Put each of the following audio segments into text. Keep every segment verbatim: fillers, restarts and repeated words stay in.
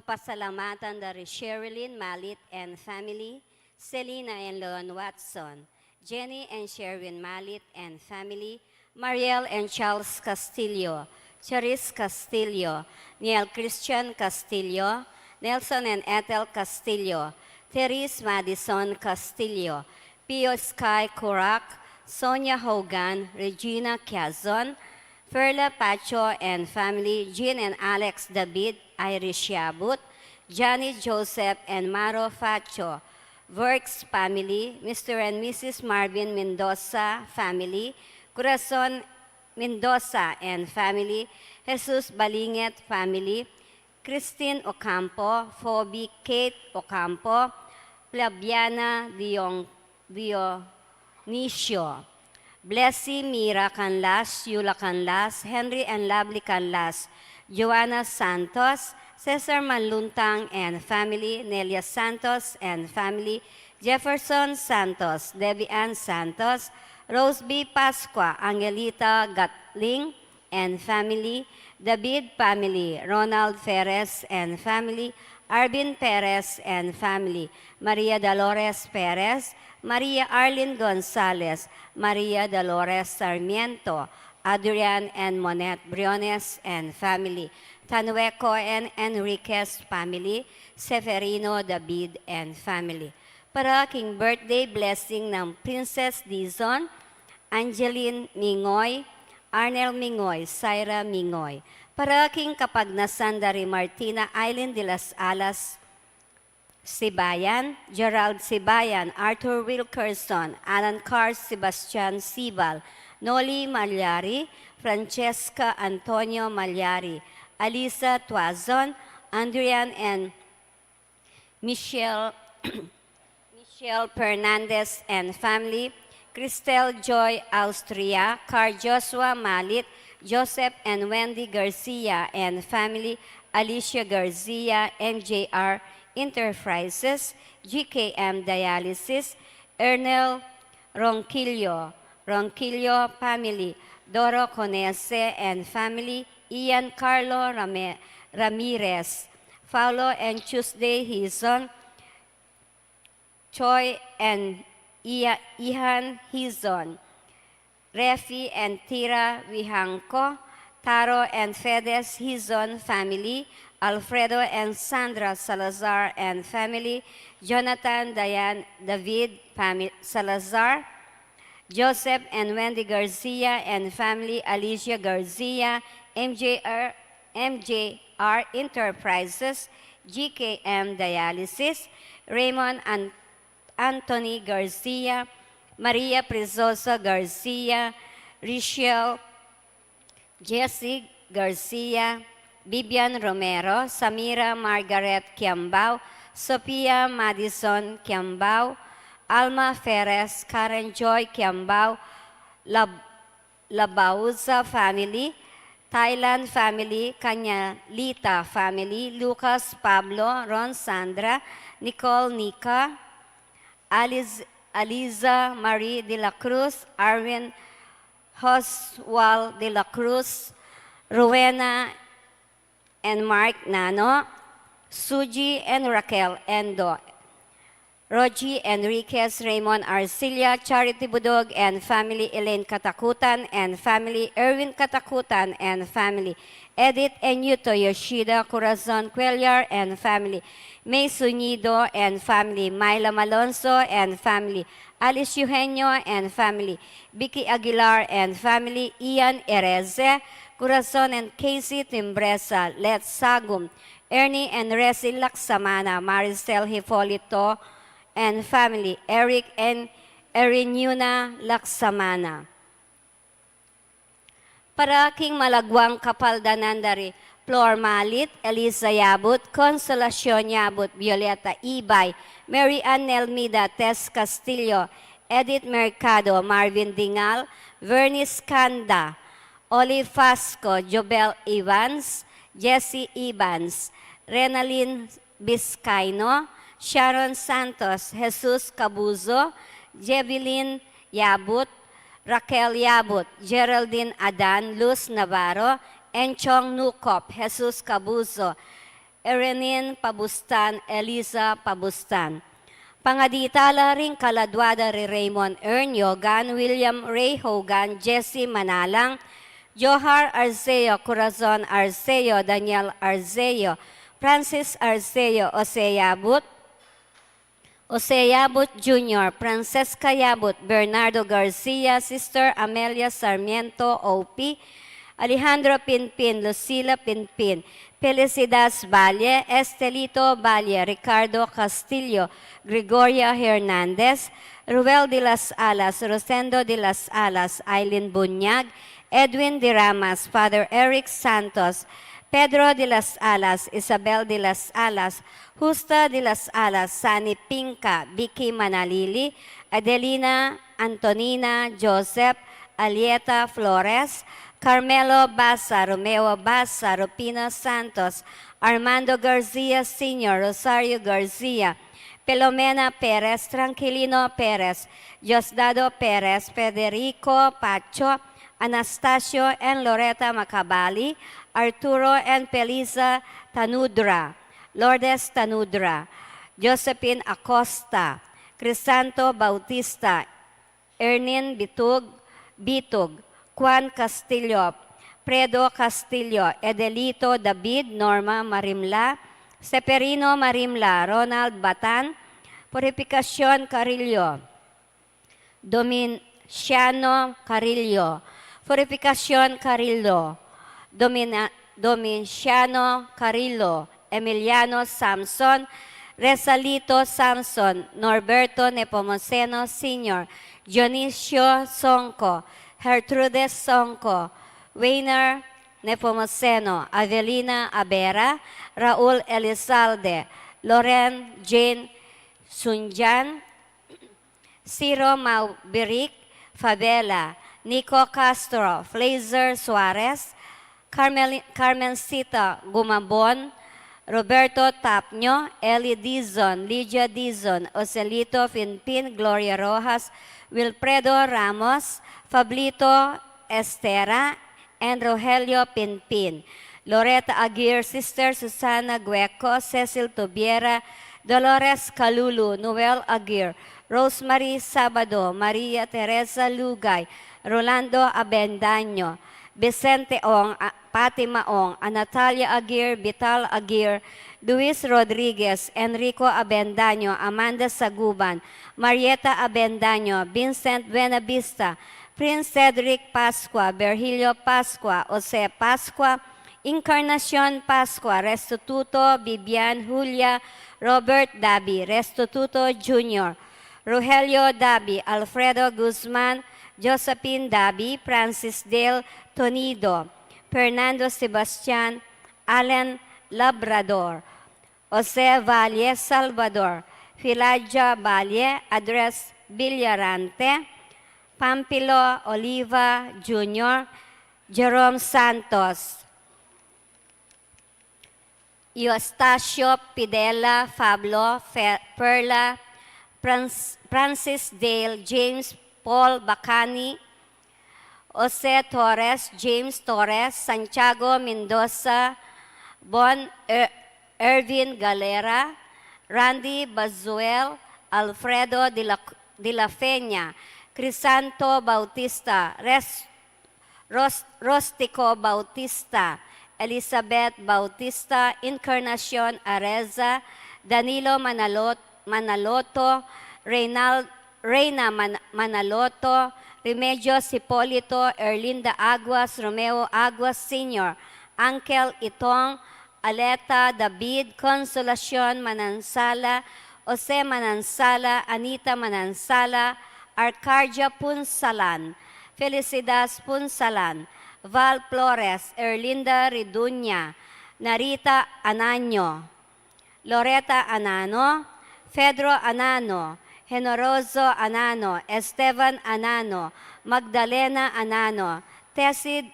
Pasalamatan da ri Sherilyn Malit and family, Selina and Leon Watson, Jenny and Sherwin Malit and family, Mariel and Charles Castillo, Charis Castillo, Neil Christian Castillo, Nelson and Ethel Castillo, Therese Madison Castillo, Pio Sky Kurak, Sonia Hogan, Regina Kiazon, Perla Pacho and family, Jean and Alex David, Irish Yabut, Johnny Joseph and Maro Pacho, Works family, Mister and Missus Marvin Mendoza family, Corazon Mendoza and family, Jesus Balinget family, Christine Ocampo, Phoebe Kate Ocampo, Flaviana Dion, Dionisio, Blessy Mira Canlas, Yula Canlas, Henry and Lovely Canlas, Joanna Santos, Cesar Manluntang and family, Nelia Santos and family, Jefferson Santos, Debbie Ann Santos, Rose B Pascua, Angelita Gatling and family, David family, Ronald Perez and family, Arvin Perez and family, Maria Dolores Perez, Maria Arlene Gonzalez, Maria Dolores Sarmiento, Adrian and Monette Briones and family, Tanueco and Enriquez family, Seferino David and family. Para king birthday blessing nang Princess Dizon, Angeline Mingoy, Arnel Mingoy, Syra Mingoy. Para king kapagnasan da ri Martina Aileen de las Alas Sibayan, Gerald Sibayan, Arthur Wilkerson, Alan Carr, Sebastian Sibal, Noli Malyari, Francesca Antonio Malyari, Alisa Tuazon, Andrian and Michelle, Michelle Fernandez and family, Cristel Joy Austria, Carl Joshua Malit, Joseph and Wendy Garcia and family, Alicia Garcia, M J R Enterprises, G K M Dialysis, Ernel Ronquillo, Ronquillo family, Doro Conese and family, Ian Carlo Rame-, Ramirez, Paulo and Tuesday Hizon, Choi and Ia-, Ihan Hizon, Refi and Tira Vihanco, Taro and Fedes Hizon family, Alfredo and Sandra Salazar and family, Jonathan Dayan David fami-, Salazar, Joseph and Wendy Garcia and family, Alicia Garcia, M J R, M J R Enterprises, G K M Dialysis, Raymond and Anthony Garcia, Maria Prizosa Garcia, Richelle Jessie Garcia, Vivian Romero, Samira Margaret Kiambao, Sophia Madison Kiambao, Alma Perez, Karen Joy Kiambao, Lab-, Labauza family, Thailand family, Kanyalita family, Lucas Pablo, Ron Sandra, Nicole Nika, Aliz-, Aliza Marie de la Cruz, Arwin Oswald de la Cruz, Rowena and Mark Nano, Suji and Raquel Endo, Rogie Enriquez, Raymond Arcilla, Charity Budog and family, Elaine Katakutan and family, Erwin Katakutan and family, Edith and Yuto Yoshida, Corazon Cuellar and family, May Sunido and family, Myla Malonzo and family, Alice Eugenio and family, Vicky Aguilar and family, Ian Ereze, Corazon and Casey Timbresa, Let Sagum, Ernie and Resi Laksamana, Maricel Hipolito and family, Eric and Eriniuna Laksamana. Para king malaguang kapaldanan da ri Flor Malit, Elisa Yabut, Consolacion Yabut, Violeta Ibay, Mary Ann Nelmida, Tess Castillo, Edith Mercado, Marvin Dingal, Vernice Canda, Olive Fasco, Jobel Evans, Jesse Evans, Renalyn Vizcaino, Sharon Santos, Jesus Cabuzo, Jevelyn Yabut, Raquel Yabut, Geraldine Adan, Luz Navarro, Enchong Nukop, Jesus Cabuzo, Erenin Pabustan, Eliza Pabustan. Pangadi tala ring kaladua da ri Raymond Ern Yogan, William Ray Hogan, Jesse Manalang, Johar Arceo, Corazon Arceo, Daniel Arceo, Francis Arceo, Jose Yabut, Jose Yabut Junior, Francesca Yabut, Bernardo Garcia, Sister Amelia Sarmiento, O P, Alejandro Pinpin, Lucila Pinpin, Felicidad Valle, Estelito Valle, Ricardo Castillo, Gregoria Hernandez, Ruel de las Alas, Rosendo de las Alas, Aileen Bunyag, Edwin de Ramas, Father Eric Santos, Pedro de las Alas, Isabel de las Alas, Justa de las Alas, Sani Pinca, Vicky Manalili, Adelina, Antonina, Joseph, Alieta Flores, Carmelo Baza, Romeo Baza, Rufino Santos, Armando Garcia Senior, Rosario Garcia, Filomena Perez, Tranquilino Perez, Diosdado Perez, Federico Pacho, Anastasio and Loretta Macabali, Arturo and Felisa Tanudra, Lourdes Tanudra, Josephine Acosta, Crisanto Bautista, Ernin Bitug, Bitug, Juan Castillo, Fredo Castillo, Edelito David, Norma Marimla, Seferino Marimla, Ronald Batan, Purificacion Carrillo, Dominciano Carrillo, Purificacion Carrillo, Domina-, Dominciano Carrillo, Emiliano Samson, Resalito Samson, Norberto Nepomuceno Senior, Dionisio Sonco, Gertrude Sonco, Weiner Nepomuceno, Avelina Abera, Raul Elizalde, Loren Jane Sunjan, Ciro Maubirik, Fabela, Nico Castro, Flazer Suarez, Carmeli-, Carmencita Gumabon, Roberto Tapño, Eli Dizon, Lydia Dizon, Joselito Finfin, Gloria Rojas, Wilfredo Ramos, Fablito Estera, and Rogelio Pinpin, Loretta Aguirre, Sister Susana Gueco, Cecil Tubiera, Dolores Calulu, Noel Aguirre, Rosemary Sabado, Maria Teresa Lugay, Rolando Abendaño, Vicente Ong, A-, Fatima Ong, Anatalia Aguirre, Vital Aguirre, Luis Rodriguez, Enrico Abendaño, Amanda Saguban, Marieta Abendaño, Vincent Buenavista, Prince Cedric Pascua, Virgilio Pascua, Jose Pascua, Encarnacion Pascua, Restituto, Bibian, Julia, Robert Dabi, Restituto Junior, Rogelio Dabi, Alfredo Guzman, Josephine Dabi, Francis Dale Tonido, Fernando Sebastian, Allen Labrador, Jose Valle Salvador, Filaja Valle, Andres Villarante, Pampilo Oliva Junior, Jerome Santos, Eustacio Pidela, Pablo Fe-, Perla, Franz-, Francis Dale, James Paul Bacani, Jose Torres, James Torres, Santiago Mendoza, Bon Er-, Ervin Galera, Randy Bazuel, Alfredo de la, de la Feña, Crisanto Bautista, Res-, Ros-, Rostico Bautista, Elizabeth Bautista, Encarnacion Areza, Danilo Manalot-, Manaloto, Reynal-, Reyna Man-, Manaloto, Remedios Hipolito, Erlinda Aguas, Romeo Aguas Senior, Angel Itong, Aleta David, Consolacion Manansala, Jose Manansala, Anita Manansala, Arcadia Punsalan, Felicidad Punsalan, Val Flores, Erlinda Riduña, Narita Ananio, Loreta Anano, Pedro Anano, Generoso Anano, Esteban Anano, Magdalena Anano, Tessie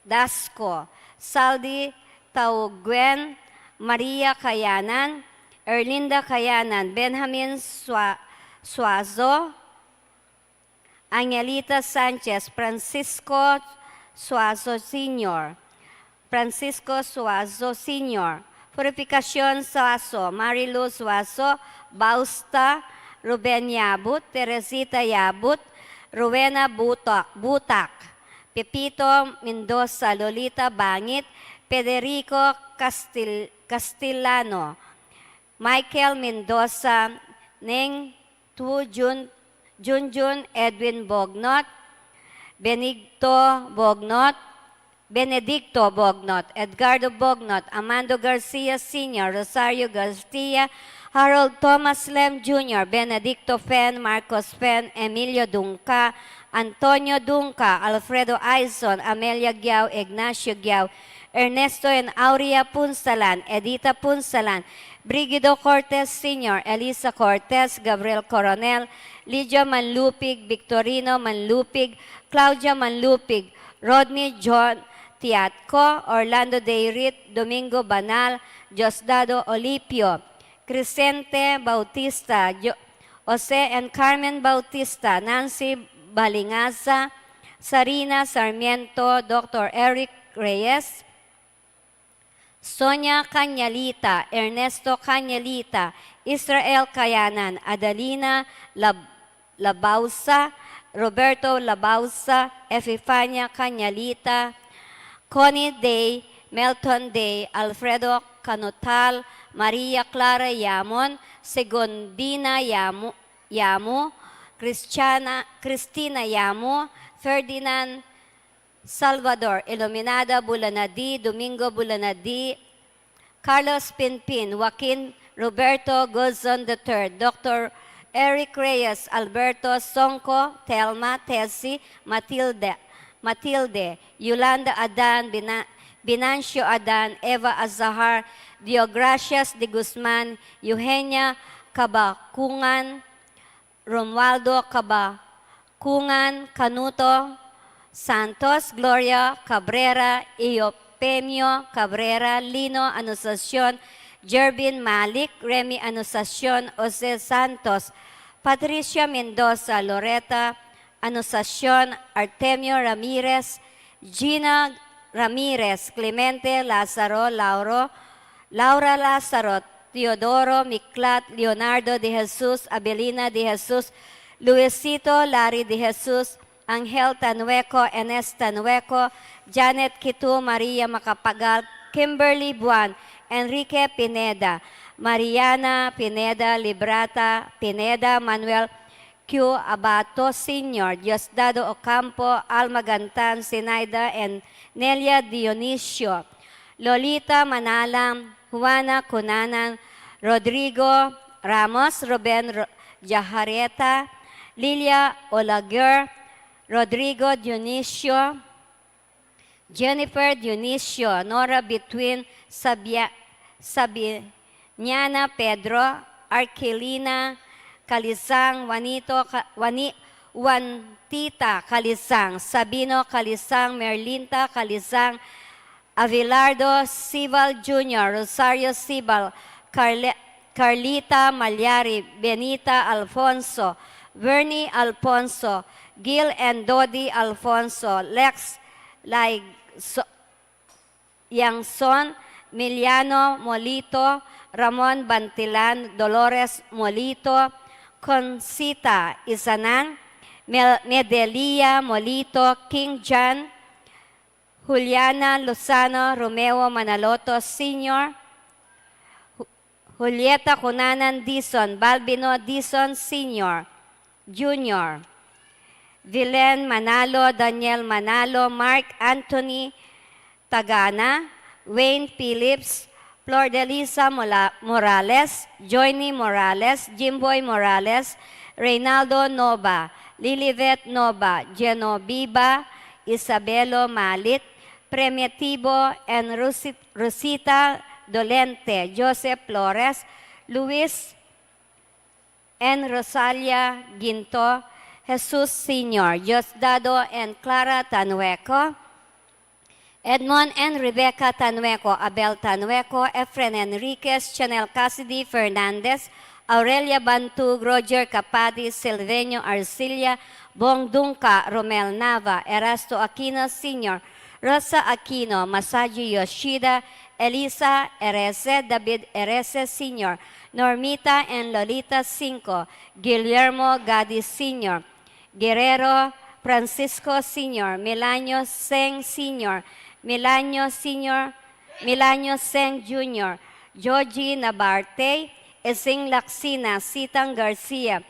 Dasco, Saldi Tauguen, Maria Kayanan, Erlinda Kayanan, Benjamin Sua-, Suazo, Angelita Sanchez, Francisco Suazo Senior, Francisco Suazo Senior, Purificacion Suazo, Marilu Suazo, Bausta, Ruben Yabut, Teresita Yabut, Rowena Buta-, Butak, Pepito Mendoza, Lolita Bangit, Federico Castil-, Castellano, Michael Mendoza, Neng Tu Jun, Junjun, Edwin Bognot, Benigto Bognot, Benedicto Bognot, Edgardo Bognot, Amando Garcia Senior, Rosario Garcia, Harold Thomas Lem Junior, Benedicto Fen, Marcos Fen, Emilio Dunca, Antonio Dunca, Alfredo Aizon, Amelia Giao, Ignacio Giao, Ernesto and Aurea Punsalan, Edita Punsalan, Brigido Cortez Senior, Elisa Cortez, Gabriel Coronel, Lydia Manlupig, Victorino Manlupig, Claudia Manlupig, Rodney John Tiatco, Orlando Deirit, Domingo Banal, Diosdado Olipio, Crescente Bautista, Jo-, Jose and Carmen Bautista, Nancy Balingaza, Sarina Sarmiento, Doctor Eric Reyes, Sonia Cañalita, Ernesto Cañalita, Israel Cayanan, Adelina Lab-, Labausa, Roberto Labausa, Epifania Cañalita, Connie Day, Melton Day, Alfredo Canutal, Maria Clara Yamon, Segundina Yamu, Yamu, Christiana, Christina Yamu, Ferdinand Salvador, Iluminada Bulanadi, Domingo Bulanadi, Carlos Pinpin, Joaquin Roberto Gozon the third, Doctor Eric Reyes, Alberto Sonco, Thelma, Tessie, Matilde, Matilde, Yolanda Adan, Bina-, Binancio Adan, Eva Azahar, Deogracias de Guzman, Eugenia Cabakungan, Romualdo Cabakungan, Canuto Santos, Gloria Cabrera, Eupemio Cabrera, Lino Anunciacion, Jervin Malik, Remy Anunciacion, Jose Santos, Patricia Mendoza, Loreta Anunciacion, Artemio Ramirez, Gina Ramirez, Clemente Lazaro, Lauro, Laura Lazaro, Teodoro Miklat, Leonardo de Jesus, Abelina de Jesus, Luisito Larry de Jesus, Angel Tanueco, Enes Tanueco, Janet Kitu, Maria Macapagal, Kimberly Buan, Enrique Pineda, Mariana Pineda, Librata Pineda, Manuel Q Abato Senior, Diosdado Ocampo, Alma Gantan, Sinaida and Nelia Dionisio, Lolita Manalam, Juana Cunanan, Rodrigo Ramos, Ruben Ro-, Jahareta, Lilia Olaguer, Rodrigo Dionisio, Jennifer Dionisio, Nora Between, Sabia-, Sabiniana Pedro, Arkelina Calisang, Juanito Ca-, Juani-, Juantita Calisang, Sabino Calisang, Merlinta Calisang, Avilardo Sival Junior, Rosario Sival, Carle-, Carlita Malyari, Benita Alfonso, Vernie Alfonso, Gil and Dodi Alfonso, Lex Lai-, So-, Yangson, Miliano Molito, Ramon Bantilan, Dolores Molito, Concita Isanan, Mel-, Medelia Molito, King John, Juliana Lozano, Romeo Manaloto Senior, Ju-, Julieta Cunanan Dizon, Balbino Dizon Senior, Junior, Vilen Manalo, Daniel Manalo, Mark Anthony Tagana, Wayne Phillips, Flor Delisa Mola-, Morales, Joyny Morales, Jimboy Morales, Reynaldo Nova, Lilibet Nova, Genoviva Isabelo Malit, Primitivo and Rosi-, Rosita Dolente, Joseph Flores, Luis and Rosalia Ginto, Jesus Senior, Diosdado and Clara Tanueco, Edmond and Rebecca Tanueco, Abel Tanueco, Efren Enriquez, Chanel Cassidy Fernandez, Aurelia Bantug, Roger Capati, Silveño Arcilla, Bong Dunca, Romel Nava, Erasto Aquino Senior, Rosa Aquino, Masaji Yoshida, Elisa Erese, David Erese Senior, Normita and Lolita Cinco, Guillermo Gadis Senior, Guerrero Francisco Senior, Milanio Seng Senior, Milanio Senior, Milanio Seng Junior, Georgie Nabarte, Ising Laksina, Sitang Garcia,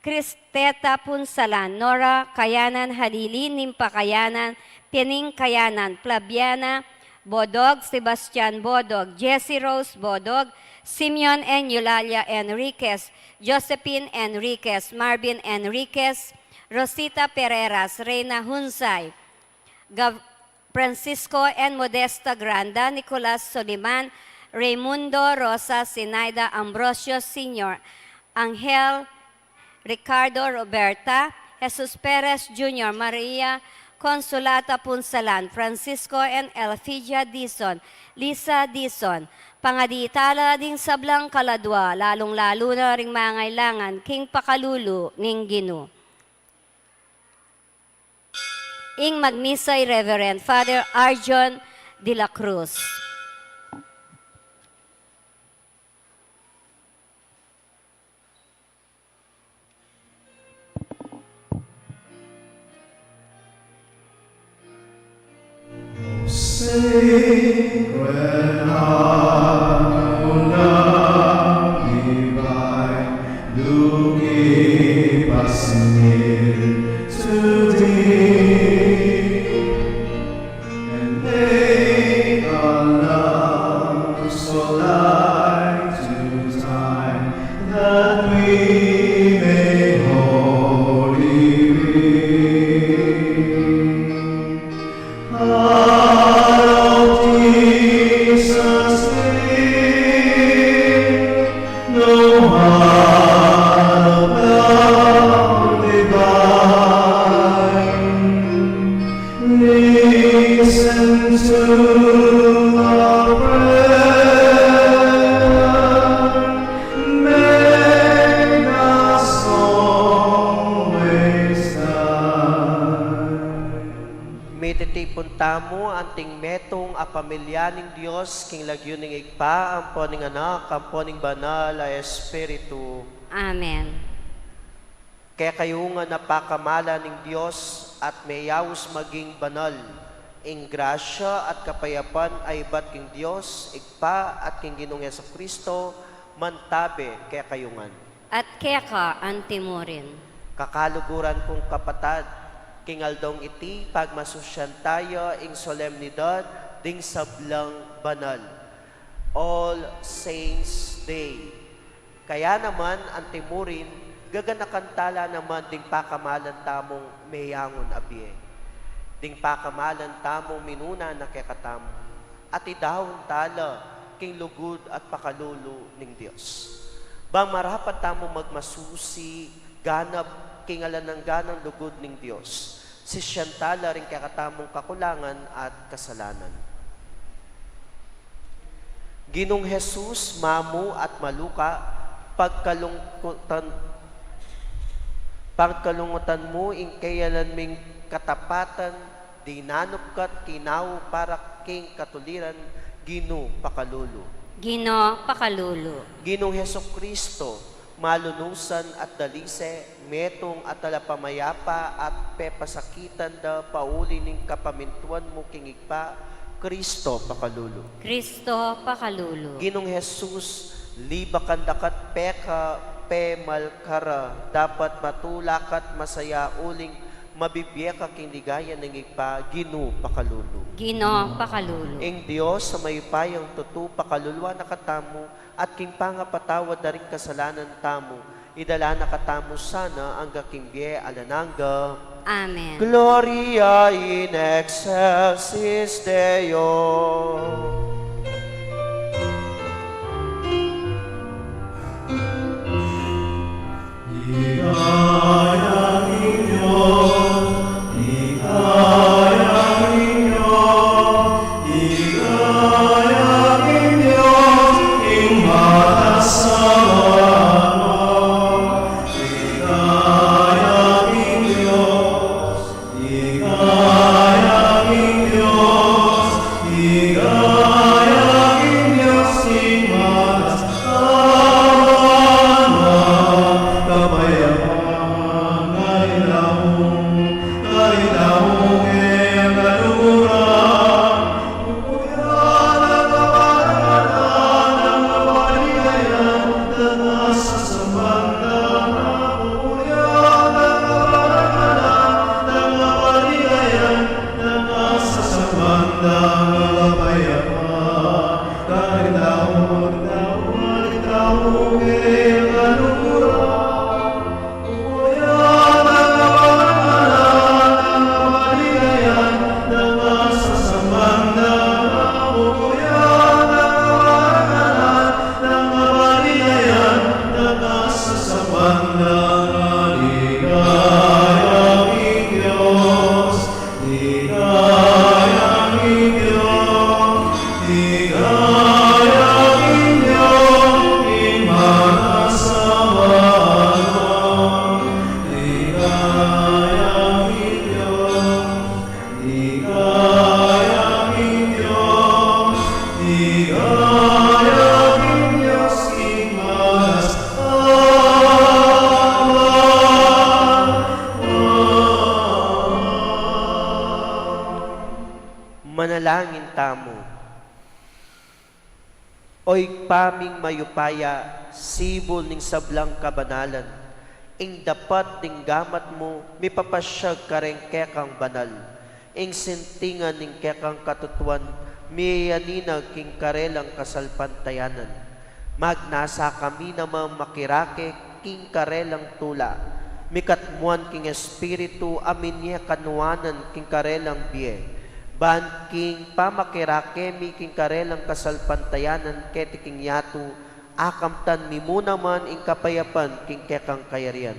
Cristeta Punsalan, Nora Kayanan Halili, Nimpa Kayanan, Pining Kayanan, Flaviana Bodog, Sebastian Bodog, Jessie Rose Bodog, Simeon and Eulalia Enriquez, Josephine Enriquez, Marvin Enriquez, Rosita Pereiras, Reina Hunsay, Gav-, Francisco and Modesta Granda, Nicolas Soliman, Raimundo Rosa, Sinaida Ambrosio Senior, Angel Ricardo Roberta, Jesus Perez Junior, Maria Consolata Punsalan, Francisco and Elfidia Dizon, Lisa Dizon, pangadi tala ding sablang kaladua, lalung-lalu na ring mangailangan king pakalulu ning Ginu. Ing magmisa i Reverend Father Arjon de la Cruz. Sacred Heart, O love divine, do keep us near to Thee, and make our love so like to Thine, that we may holy be. Heart of Jesus, give, no heart of love divine. Listen to our prayer, make us always thine. Mititipun tamu anting metung a pamilya ning Dios, king lagyu ning Ibpa, ampo ning Anak, ampo ning Banal a Espiritu. Amen. Kekayu ngan a pakamalan ning Dios at meyaus maging banal, ing grasya at kapayapan a ibat king Dios Ibpa at king Ginung Jesucristo, mantabe kekayu ngan. At keka antimurin. Kakaluguran kung kapatad, king aldong iti pagmasusyan taya ing solemnidad ding sablang banal, All Saints Day. Kaya naman, antimurin, gaganakan tala naman ding pakamalan tamung meyangun a bie, ding pakamalan tamung minuna na kekatamu, at idaun tala king lugud at pakalulu ning Dios. Bang marapat tamung magmasusi, ganap king alang anggang lugud ning Dios, sisian tala ring kekatamung kakulangan at kasalanan. Ginung Jesus, mamu at maluka, pagkalungkutan, pagkalungkutan mu ing keyalan ming katapatan, dinanup ka't kinawu para king katuliran, Ginu pakalulu. Ginu pakalulu. Ginung Jesucristo, malunusan at dalise, metung a talapamayapa at pepasakitan da pauli ning kapamintuan mu king Ibpa, Kristo pakalulu. Kristo pakalulu. Ginung Jesus, libakan da ka't peka, pemal ka ra, dapat matula ka't masaya uling mabibie ka king ligaya ning Ibpa, Ginu pakalulu. Ginu pakalulu. Ing Dios a mayupayang tutu pakaluluan na katamu, at king pangapatawad da ring kasalanan tamu, idala na katamu sana angga king bie alang angga. Amen. Gloria in excelsis Deo. Ligaya king Dios, ligaya king Dios, ligaya king Dios, king mataas a banua. Ligaya king Dios, ligaya king Dios, ligaya Manalangin tamu. O Ibpa ming mayupaya, sibul ning sablang kabanalan, ing dapat ding gamat mu mipapasyag kareng kekang banal, ing sintingan ning kekang katutuan miyayaninag king karelang kasalpantayanan. Magnasa kami namang makirake king karelang tula, mikatmuan king Espiritu a minie kanuanan king karelang bie, ban king pamakirake mi king karelang kasalpantayanan keti king yatu, akamtan mi mu naman ing kapayapan king kekang kayarian.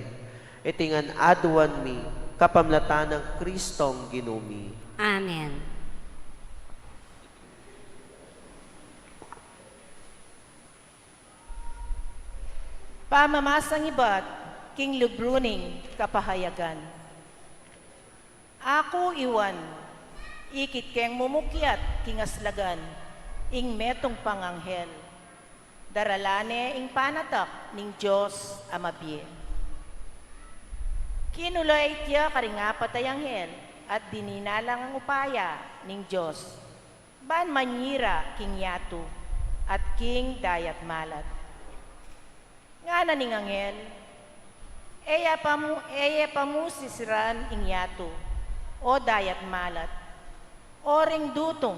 Iti ngan aduan mi kapamilatan nang Kristong Ginu mi. Amen. Pamamasang ibat king libru ning Kapahayagan. Aku i Juan, ikit keng mumukyat king aslagan, ing metung pang anghel. Daralan ne ing panatak ning Dios a mabie. Kinulait ya karing apat a anghel at dininalan ang upaya ning Dios ban manyira king yatu at king dayat malat. Ngana ning anghel, "E ya pamu, e ya pamu sisiran ing yatu, o dayat malat, o ring dutung,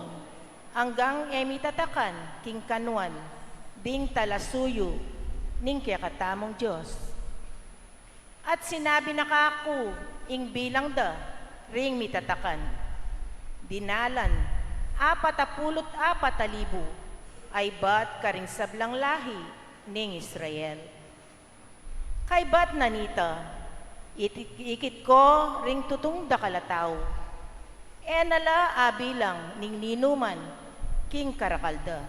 anggang e mitatakan king kanuan ding talasuyu ning kekatamung Dios." At sinabi na kaku ing bilang da ring mitatakan. Dinalan apat a pulu't apat a libu a ibat karing sablang lahi ning Israel. Kaybat na nita, iti-, ikit ko ring tutung dakal a tau. E na la abilang ning ninuman king karakal da.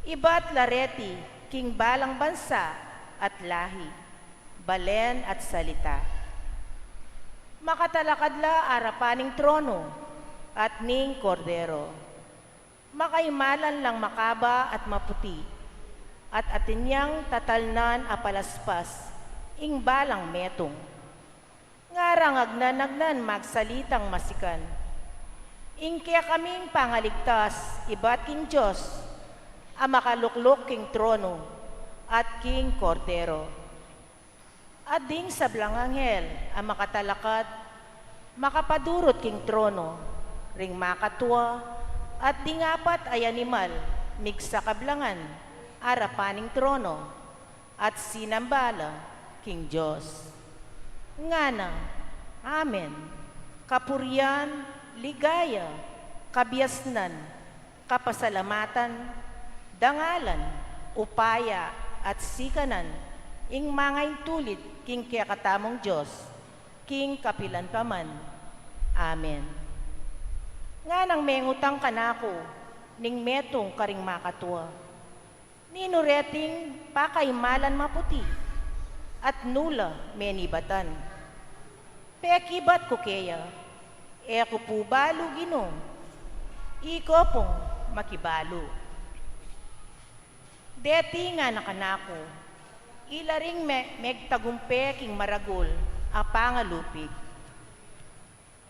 Ibat la reti king balang bansa at lahi, balen at salita. Makatalakad la arapan ning trono at ning Kordero. Makaimalan lang makaba at maputi, at atin yang tatalnan a palaspas ing balang metung. Ngarang agnan-agnan magsalitang masikan. Ing kekaming pangaligtas ibat king Dios a makalukluk king trono at king Kordero. At ding sablang anghel a makatalakad makapadurut king trono ring makatua at ding apat a animal migsakablangan arapan ning trono at sinamba la king Dios. Ngana, "Amen. Kapurian, ligaya, kabiasnan, kapasalamatan, dangalan, upaya, at sikanan, ing mangaintulid king kekatamung Dios, king kapilan pa man. Amen." Nganang mengutang kanaku ning metung karing makatua, "Ninu reting pakaimalan maputi, at nu la menibatan?" Pekibat ku keya, "E ku pu balu, Ginu." "Iko pung makibalu." Deti ngana kanaku, "Ila ring me-, megtagumpe king maragul a pangalupig.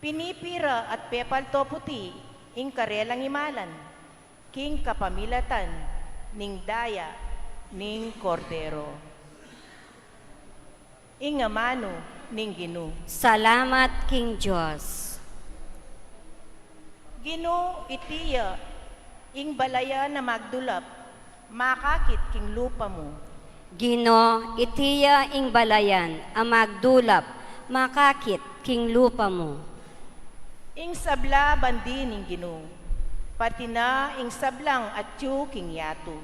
Pinipira at pepalto puti ing karelang imalan king kapamilatan ning daya ning Kordero." Ing amanu ning Ginu. Salamat king Dios. Ginu, iti ya ing balayan a magdulap, makakit king lupa mu. Ginu, iti ya ing balayan a magdulap, makakit king lupa mu. Ing sabla bandi ning Ginu, pati na ing sablang atyu king yatu.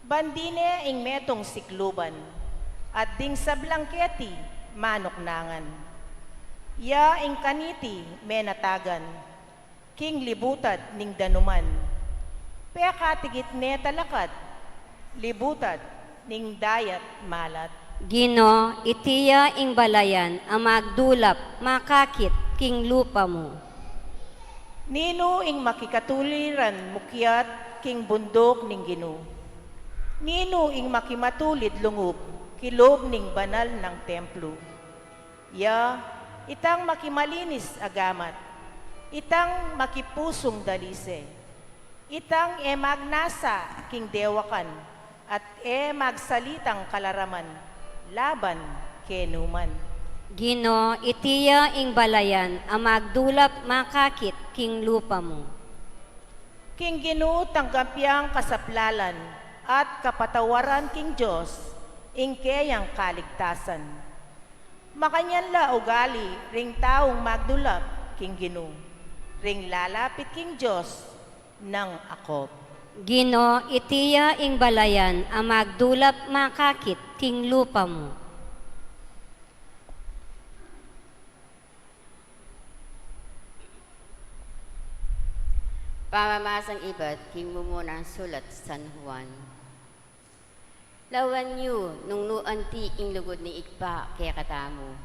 Bandi ne ing metung sikluban, at ding sablang keti manuknangan. Ya ing kaniti menatagan, king libutad ning danuman. Pekatigit ne talakat, libutad ning dayat malat. Ginu, iti ya ing balayan a magdulap, makakit king lupa mu. Ninu ing makikatuliran mukyat king bunduk ning Ginu? Ninu ing makimatulid lungub kilub ning banal nang templu? Ya, itang makimalinis a gamat, itang makipusung dalise, itang e magnasa king dewakan, at e magsalitang kalaraman laban kenuman. Ginu, iti ya ing balayan a magdulap, makakit king lupa mu. King Ginu tanggap yang kasaplalan at kapatawaran king Dios ing keyang kaligtasan. Makanyan la ugali ring taung magdulap king Ginu, ring lalapit king Dios nang akop. Ginu, iti ya ing balayan a magdulap, makakit king lupa mu. Pamamasang ibat king mumunang sulat San Juan. Lawan yu nung nu anti ing lugud ning Ibpa kekatamu.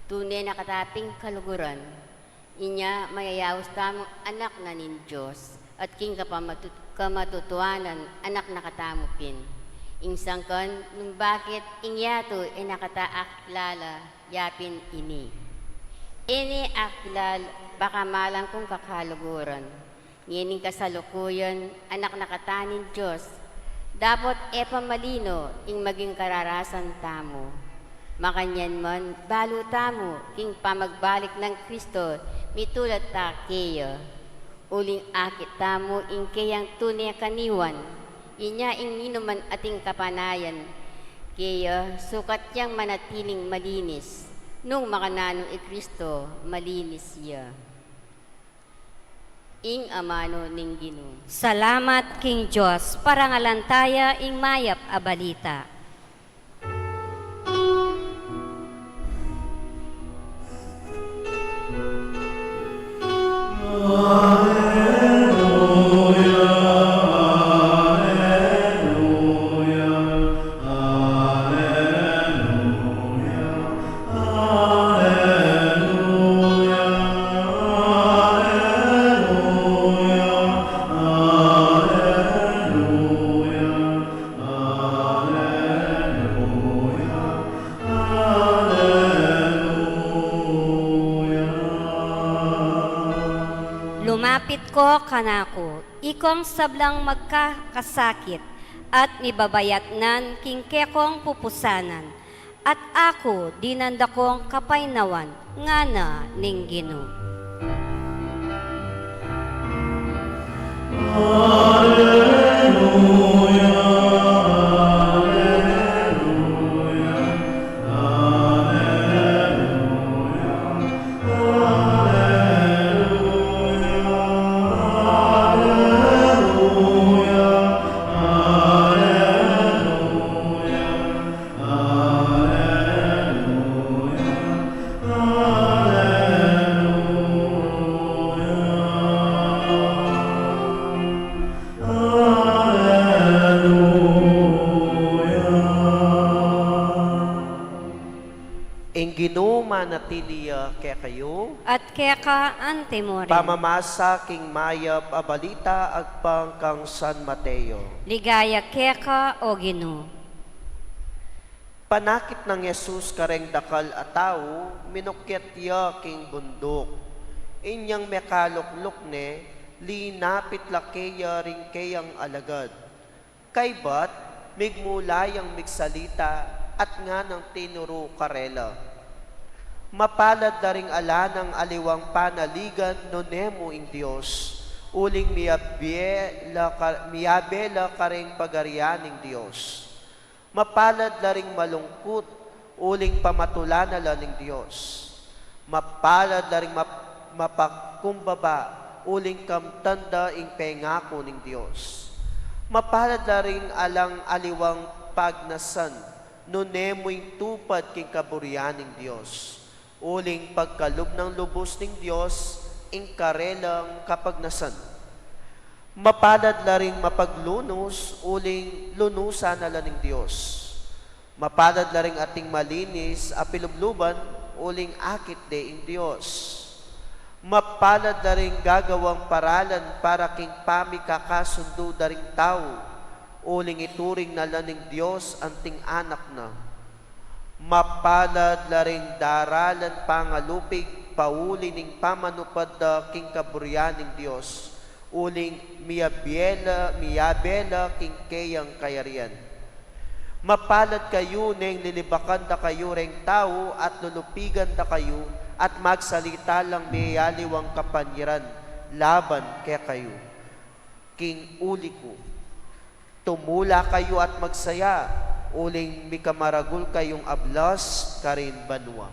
Tune na kata pin kaluguran. Inya mayayaus tamung anak na ning Dios, at king kapamatu-, kamatutuanan anak na katamu pin. Ing sangkan nung bakit ing yatu e na kata akilala, yapin ini. E ne akilala, baka malam kung kakaluguran. Ngening kasalukuyan, anak na kata ning Dios, dapot e pa malino ing maging kararasan tamu. Makanyan man, balu tamu king pamagbalik nang Kristo, mitulad ta keya. Uling akit tamu ing keyang tune kaniwan, inya ing ninuman ating kapanayan keya, sukat yang manatiling malinis. Nung makananu i Kristo, malinis ya. Ing amanu ning Ginu. Salamat king Dios, parangalan taya ing mayap a balita. Lumapit ko kanaku, ikong sablang magkakasakit at mibabayatnan king kekong pupusanan, at aku dinan da kong kapaynawan, ngana ning Ginu. Ing Ginu manatili ya kekayu. At keka antimurin. Pamamasa king mayap a balita agpang kang San Mateo. Ligaya keka, O Ginu. Panakit nang Jesus kareng dakal a tau, minukyat ya king bunduk. Inyang mekalukluk ne, linapit la keya ring keyang alagad. Kaybat, migmula yang migsalita at nganang tinuru karela, Mapalad la ring ala nang aliwang panaligan nune mu ing Dios, uling miyabie la ka-, miyabe la kareng pagarian ning Dios. Mapalad la ring malungkut, uling pamatulanan la ning Dios. Mapalad la ring map-, mapagkumbaba, uling kamtan da ing pengaku ning Dios. Mapalad la ring alang aliwang pagnasan, nune mu ing tupad king kaburian ning Dios. Uling pagkalub nang lubus ning Dios ing karelang kapagnasan. Mapalad la ring mapaglunus, uling lunusan na la ning Dios. Mapalad la ring ating malinis a pilubluban, uling akit de ing Dios. Mapalad la ring gagawang paralan para king pamikakasundu da ring tau, uling ituring na la ning Dios anting anak na. Mapalad la ring daralan pangalupig pauli ning pamanupad da king kaburian ning Dios, uling miyabie la, miyabe la king keyang kayarian. Mapalad kayu neng lilibakan da kayu reng tau at lulupigan da kayu at magsalita lang meyaliwang kapanyaran laban kekayu. King uli ku, tumula kayu at magsaya, uling mikamaragul kayung ablas karin banua.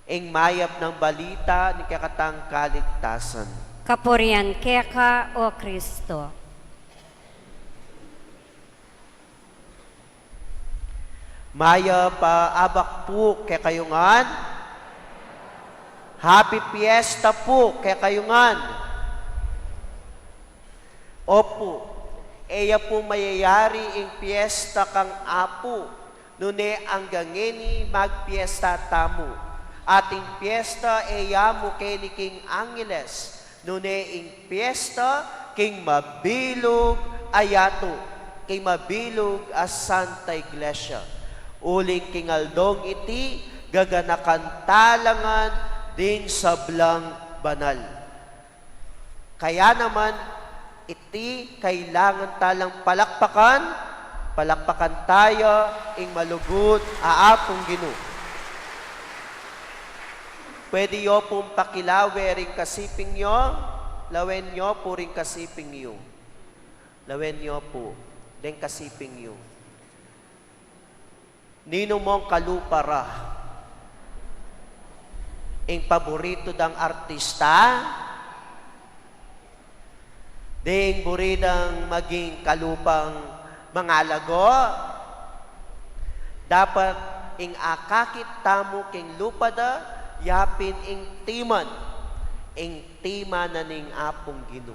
Ing mayap nang balita ning kekatang kaligtasan. Kapurian keka, O Kristo. Mayap a abak pu kekayu ngan. Happy Fiesta pu kekayu ngan. Opu, e ya pu mayayari ing piesta kang Apu, nune anggang ngeni magpiesta tamu. At ing piesta e ya mu keni king angeles, nune ing piesta king mabilug a yatu, king mabilug a Santa Iglesia. Uling king aldong iti, gaganakan ta la ngan ding sablang banal. Kaya naman, iti kailangan ta lang palakpakan, palakpakan taya ing malugud a Apung Ginu. Pwede yo pung pakilawe ring kasiping yo, lawen yo pu ring kasiping yu. Lawen yo pu deng kasiping yu. Ninu mong kalupa ra ing paboritu dang artista? Deng buri dang maging kalupang mangalago? Dapat ing akakit tamu king lupa da, yapin ing timan, ing timan na ning Apung Ginu.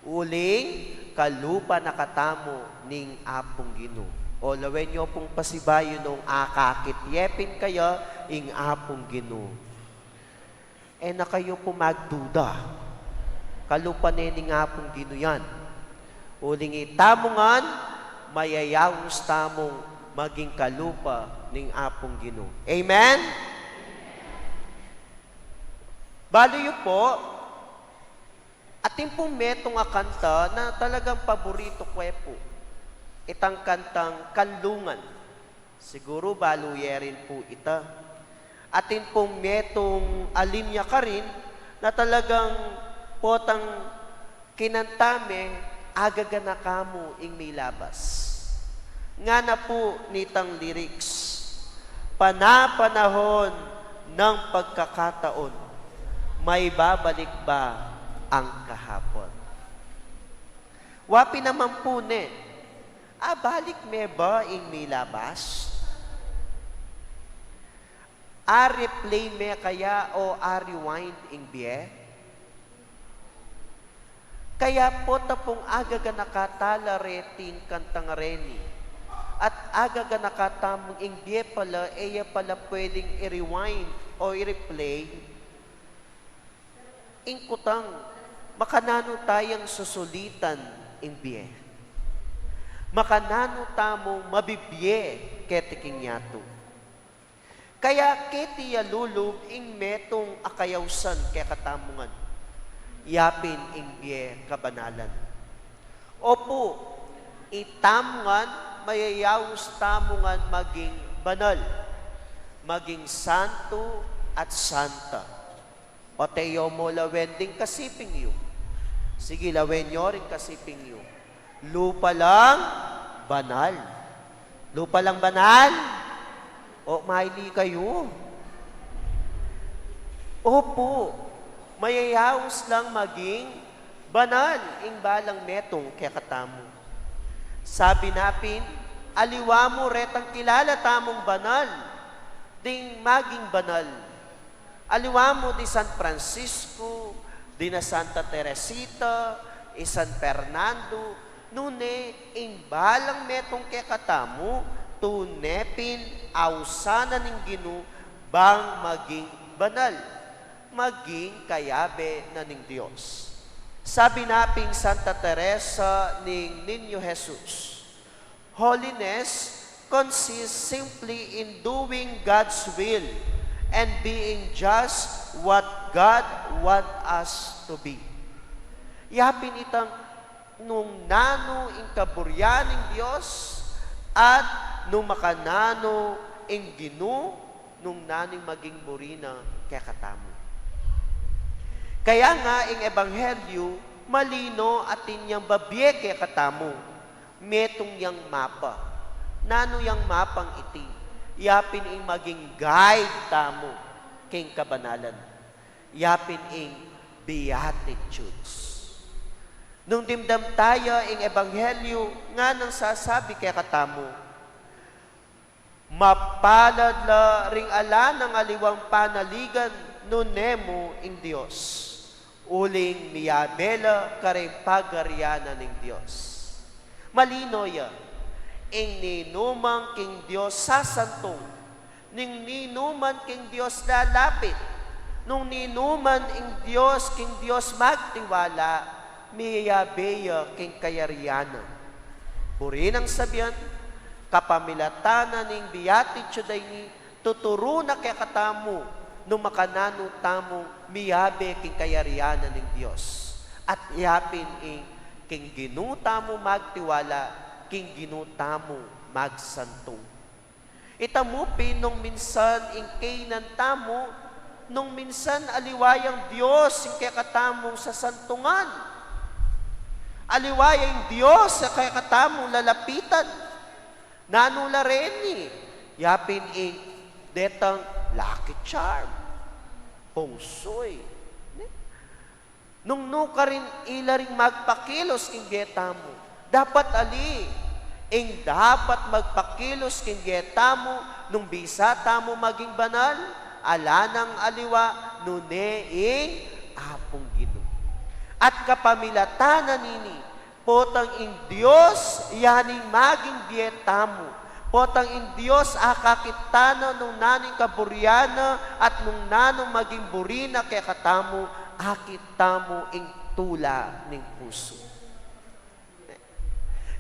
Uling kalupa na katamu ning Apung Ginu. O lawen yo pung pasibayu nung akakit ye pin kaya ing Apung Ginu. E na kayu pu magduda. Kalupa ne ning Apung Ginu yan. Uling itamu ngan, mayayaus tamung maging kalupa ning Apung Ginu. Amen? Balu yu pu, atin pung metung a kanta na talagang paboritu ku e pu. Itang kantang Kanlungan. Siguru balu ye rin pu ita. Atin pung metung a linya karin na talagang potang kinanta me, agaganaka mu ing milabas. Ngana pu nitang lyrics, panapanahon ng pagkakataon, maibabalik ba ang kahapon? Wa pin naman pu ne, abalik me ba ing milabas? A-replay me kaya o a-rewind ing bie? Kaya pota pung agaganaka ta la reting kantang reni. At agaganaka tamung ing bie pala, e ya pala pwedeng i-rewind o i-replay. Ing kutang, makananu tayang susulitan ing bie? Makananu tamung mabibie keti king yatu? Kaya keti ya lulub ing metung a kayausan kekatamu ngan, yapin ing bie kabanalan. Opu, itamu ngan, mayayaus tamu ngan maging banal. Maging santo at santa. O, te yo mu lawen ding kasiping yu. Sige, lawen yo ring kasiping yu. Lupa lang banal. Lupa lang banal? O, maili kayu? Opu, mayayaus lang maging banal ing balang metung kekatamu. Sabi na pin, aliwa mu retang kilala tamung banal, ding maging banal. Aliwa mu di San Francisco, di na Santa Teresita, i San Fernando, nune ing balang metung kekatamu, tune pin ausan na ning Ginu bang maging banal, maging kayabe na ning Dios. Sabi na pin Santa Teresa ning Niño Jesus, "Holiness consists simply in doing God's will and being just what God want us to be." Ya pin itang nung nanu ing kaburian ning Dios at nung makananu ing Ginu, nung nanu ing maging buri na kekatamu. Kaya nga ing ebanghelyu malino atin yang babie kekatamu. Metung yang mapa. Nanu yang mapang iti? Ya pin ing maging guide tamu king kabanalan. Ya pin ing Beatitudes. Nung dimdam taya ing ebanghelyu, nganang sasabi kekatamu, "Mapalad la ring ala nang aliwang panaligan, nune mu ing Dios, uling miyabe la karing pagarian na ning Dios." Malino ya, ing ninumang king Dios sasantung, ning ninuman king Dios lalapit, nung ninuman ing Dios king Dios magtiwala, miyabe ya king kayarian na. Buri nang sabian, kapamilatan na ning Beatitude a ini, tuturu na kekatamu nung makananu tamung miyabe king kayarian na ning Dios. At ya pin ing king Ginu tamu magtiwala, king Ginu tamu magsantung. Ita mu pin nung minsan ing kainan tamu, nung minsan aliwa yang Dios ing kekatamung sasantungan. Aliwa yang Dios ing kekatamung lalapitan. Nanu la reni? Ya pin ing detang lucky charm, feng shui. Ne? Nung nukarin ila ring magpakilos king bie tamu. Dapat ali, ing dapat magpakilos king bie tamu, nung bisa tamu maging banal, ala nang aliwa, nune ing Apung Ginu. At kapamilatan na nini, potang ing Dios, ya ning maging bie tamu. Potang ing Dios, akakit ta na nung nanu ing kaburian na at nung nanu maging buri na kekatamu, akit tamu ing tula ning pusu.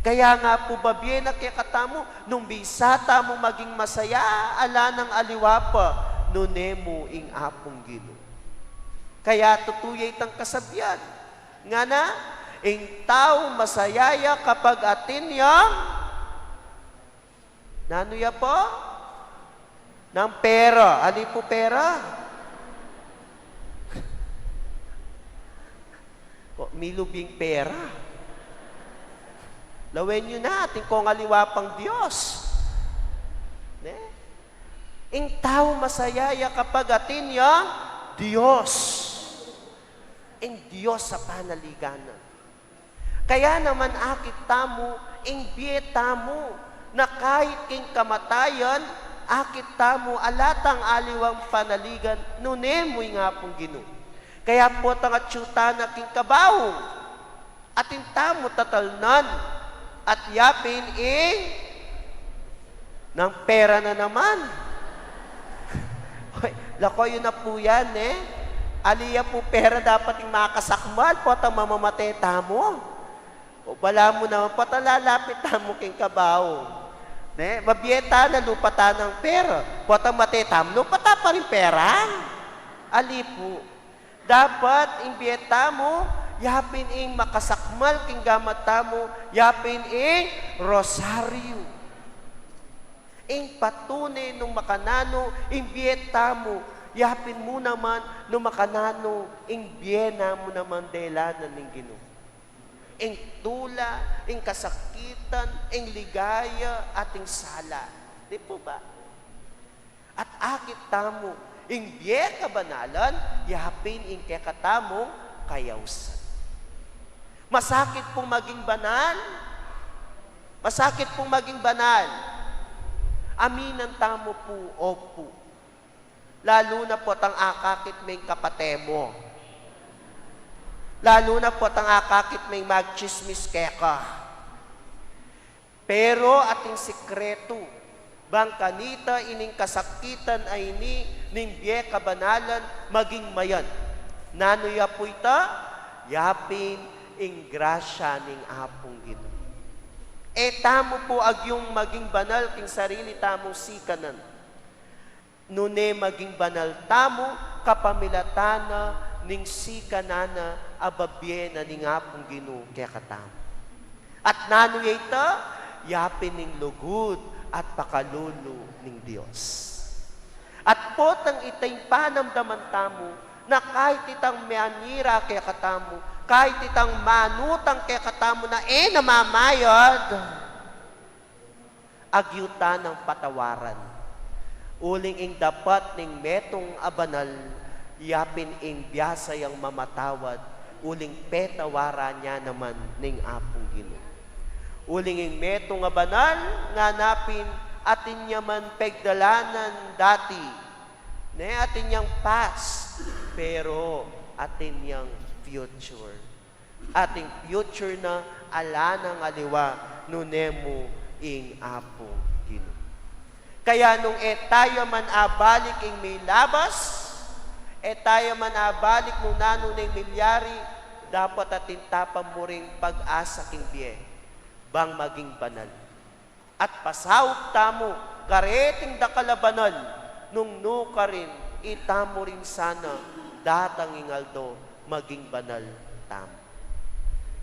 Kaya nga pu, babie na kekatamu, nung bisa tamu maging masaya, ala nang aliwa pa, nune mu ing Apung Ginu. Kaya tutu ya itang kasabian, ngana, ing tau masaya ya kapag atin yang, nanu ya pu? Nang pera. Ali pu pera? Ko, milub ing pera. Lawen yu na, atin kong aliwa pang Dios. Ne? Ing tau masaya ya kapag atin yang Dios. Ing Dios a panaligan na. Kaya naman akit tamu, ing bie tamu, na kahit king kamatayan, akit tamu, ala tang aliwang panaligan, nune mu ing Apung Ginu. Kaya potang atyu ta na king kabaung, atin tamu tatalnan, at ya pin ing nang pera na naman. Hoy, lako yu na pu yan, e. Ali ya pu pera dapat ing makasakmal, potang mamamate tamu. O, balamu naman, potang lalapit tamu king kabaung. Ne? Mabie ta na, lupa ta nang pera. Potang mate tamu, lupa ta pa ring pera. Ali pu. Dapat ing bie tamu, ya pin ing makasakmal king gamat tamu, ya pin ing rosaryu. Ing patune nung makananu ing bie tamu, yapin mu naman nung makananu ing bie namu naman delanan ning Ginu. Ing tula, ing kasakitan, ing ligaya, at ing sala. Di pu ba? At akit tamu ing bie kabanalan, yapin ing kekatamung kayausan. Masakit pung maging banal? Masakit pung maging banal? Aminan tamu pu, opu. Lalu na pu tang akakit meng kapate mu. Lalu na pu tang akakit meng magtsismis keka. Pero atin sikretu, bang kanita ining kasakitan a ini ning bie kabanalan maging mayan. Nanu ya pu ita? Yapin ing grasya ning Apung Ginu. E tamu pu agyung maging banal king sarili tamung sikanan. Nune maging banal tamu kapamilatan na ning sikanan na a babie na ning Apung Ginu kekatamu. At nanu ya ita? Yapin ing lugud at pakalulu ning Dios. At potang ita ing panamdaman tamu na kahit itang manira kekatamu, kahit itang manutang kekatamu na e na mamayad, agyu ta nang patawaran. Uling ing dapat ning metung a banal, yapin ing biasa yang mamatawad, uling petawaran ya naman ning Apung Ginu. Uling ing metung a banal, ngana pin atin ya man pegdalanan dati, ne atin yang past, pero atin yang future. Atin future na ala nang aliwa nune mu ing Apung Ginu. Kaya nung e taya man abalik ing milabas, e taya man abalik nung nanu neng milyari, dapat atin tapang mu ring pag-asa king bie, bang maging banal. At pasaup tamu kareting dakal a banal, nung nukarin itamu rin sana datang ing aldo maging banal tamu.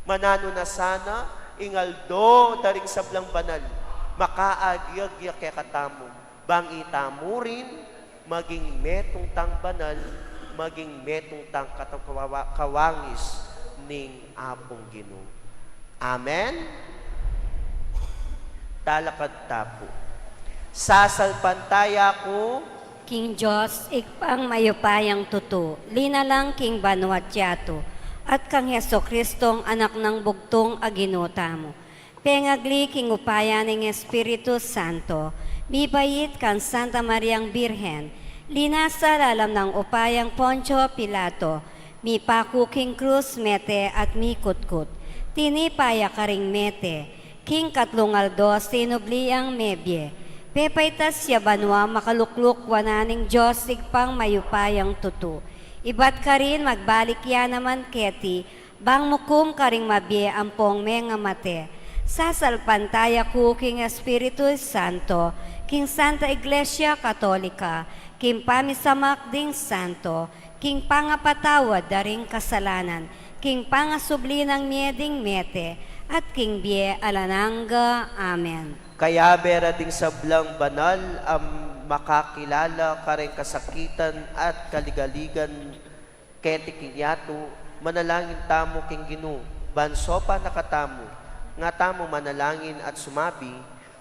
Mananu na sana ing aldo da ring sablang banal, makaagyagya kekatamu, bang itamu rin maging metung tang banal, maging metung tang katawa-, kawangis ning Apung Ginu. Amen. Talakad ta pu. Sasalpantaya ku king Dios, Ibpang mayupayang tutu, linalang king banua't yatu, at kang Jesucristong Anak nang bugtung a Ginu tamu. Pengagli king upaya ning Espiritu Santo, mibait kang Santa Mariang Birhen, linasa lalam nang upayang Poncio Pilato, mipaku king krus, mete at mikutkut, tinipa ya karing mete, king katlung aldo sinubli yang mebie, pepaitas ya banua, makalukluk wanan ning Dios Ibpang mayupayang tutu, ibat karin magbalik ya naman keti, bang mukum karing mabie ampong mengamate. Sasalpantaya ku king Espiritu Santo, king Santa Iglesia Katolika, king pamisamak ding santo, king pangapatawad da ring kasalanan, king pangasubli nang mie ding mete, at king bie alang angga. Amen. Kayabe ra ding sablang banal a makakilala karing kasakitan at kaligaligan keti king yatu, manalangin tamu king Ginu, ban saupan na katamu. Nga tamu manalangin at sumabi,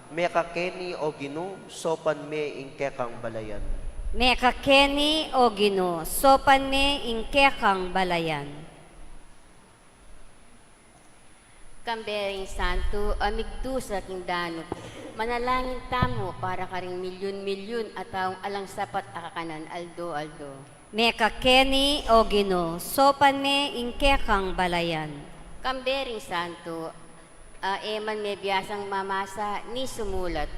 Mekakeni, O Ginu, saupan me ing kekang balayan. Mekakeni, O Ginu, saupan me ing kekang balayan. Kambe ring santu a migdusa king danup, manalangin tamu para karing milyun-milyun a taung alang sapat a kakanan aldo-aldo. Mekakeni, O Ginu, saupan me ing kekang balayan. Kambe ring santu a e man mebiasang mamasa ni sumulat,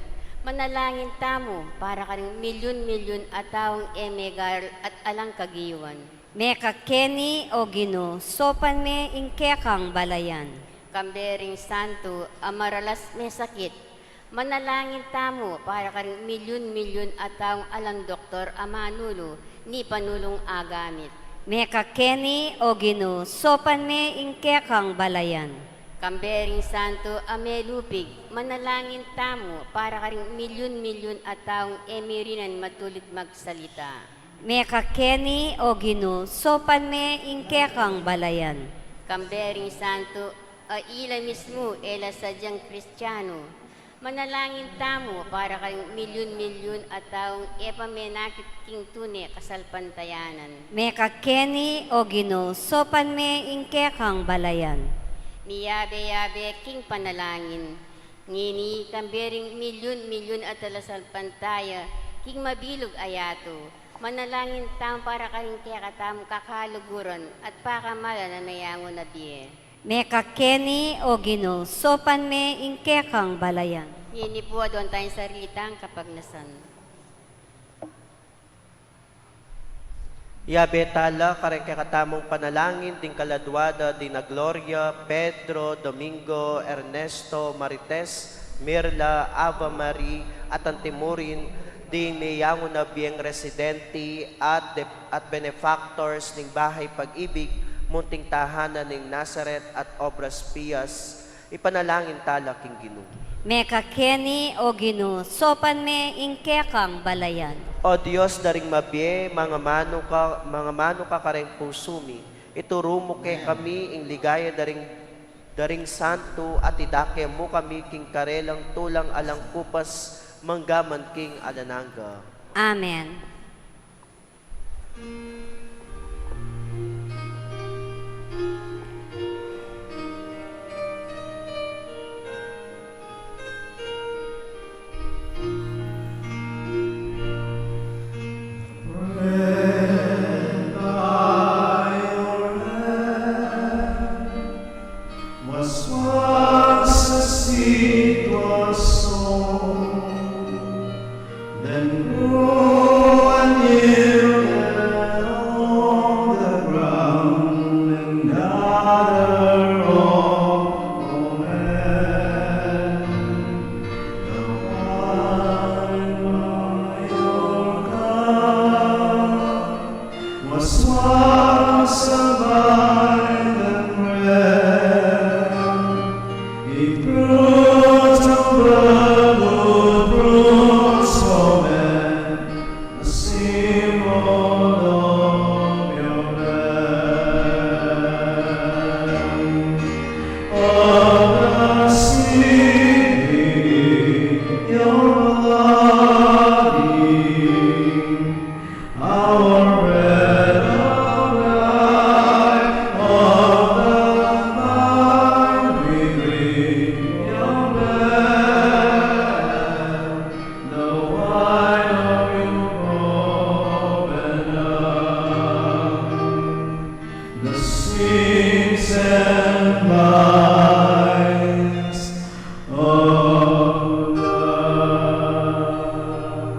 manalangin tamu para karing milyun-milyun a taung e megaral at alang kagiwan. Mekakeni, O Ginu, saupan me ing kekang balayan. Kambe ring santu a maralas mesakit, manalangin tamu para karing milyun-milyun a taung alang doktor a manulu ni panulung agamit. Mekakeni, O Ginu, saupan me ing kekang balayan. Kambe ring santu a melupig, manalangin tamu para karing milyun-milyun a taung e mirinan matulid magsalita. Meka keni, O Ginu, sopan me ing kekang balayan. Kambe ring santu a ila mismu e la sadyang Kristianu, manalangin tamu para karing milyun-milyun a taung e pa menakit king tune kasalpantayanan. Meka keni, O Ginu, sopan me ing kekang balayan. Miyabe-yabe king panalangin. Ngeni, kambe ring milyun-milyun a talasalpantaya king mabilug a yatu, manalangin tamu para karing kekatamung kakaluguran at pakamalan a meyangu na bie. Meka keni, O Ginu, sopan me ing kekang balayan. Ngeni pu, aduan tayang sarili tang kapagnasan. Yabe tala kareng kekatamung panalangin ding kaladua da Dina Gloria, Pedro, Domingo, Ernesto, Marites, Mirla, Ava Marie, at antimurin ding meyangu na bieng residente at de-, at benefactors ning Bahay Pag-ibig, Munting Tahanan ning Nazaret at Obras Pias. Ipanalangin tala king Ginu. Meka keni, O Ginu, sopan me ing kekang balayan. O Dios da ring mabie, mangamanu ka, mangamanu ka kareng pusu mi. Ituru mu kekami ing ligaya da ring, da ring santu at idake mu kami king karelang tulang alang kupas manggaman king alang angga. Amen. Mas once a seed was sown, then grew and yielded on the ground, and gathered all for men. The vine by your cup was once abiding bread. It grew to bear good fruits for men, a symbol of your death. Of the city, your body, our bread of life, of the vine we drink your bread, the wine of your covenant, the sins and vice of the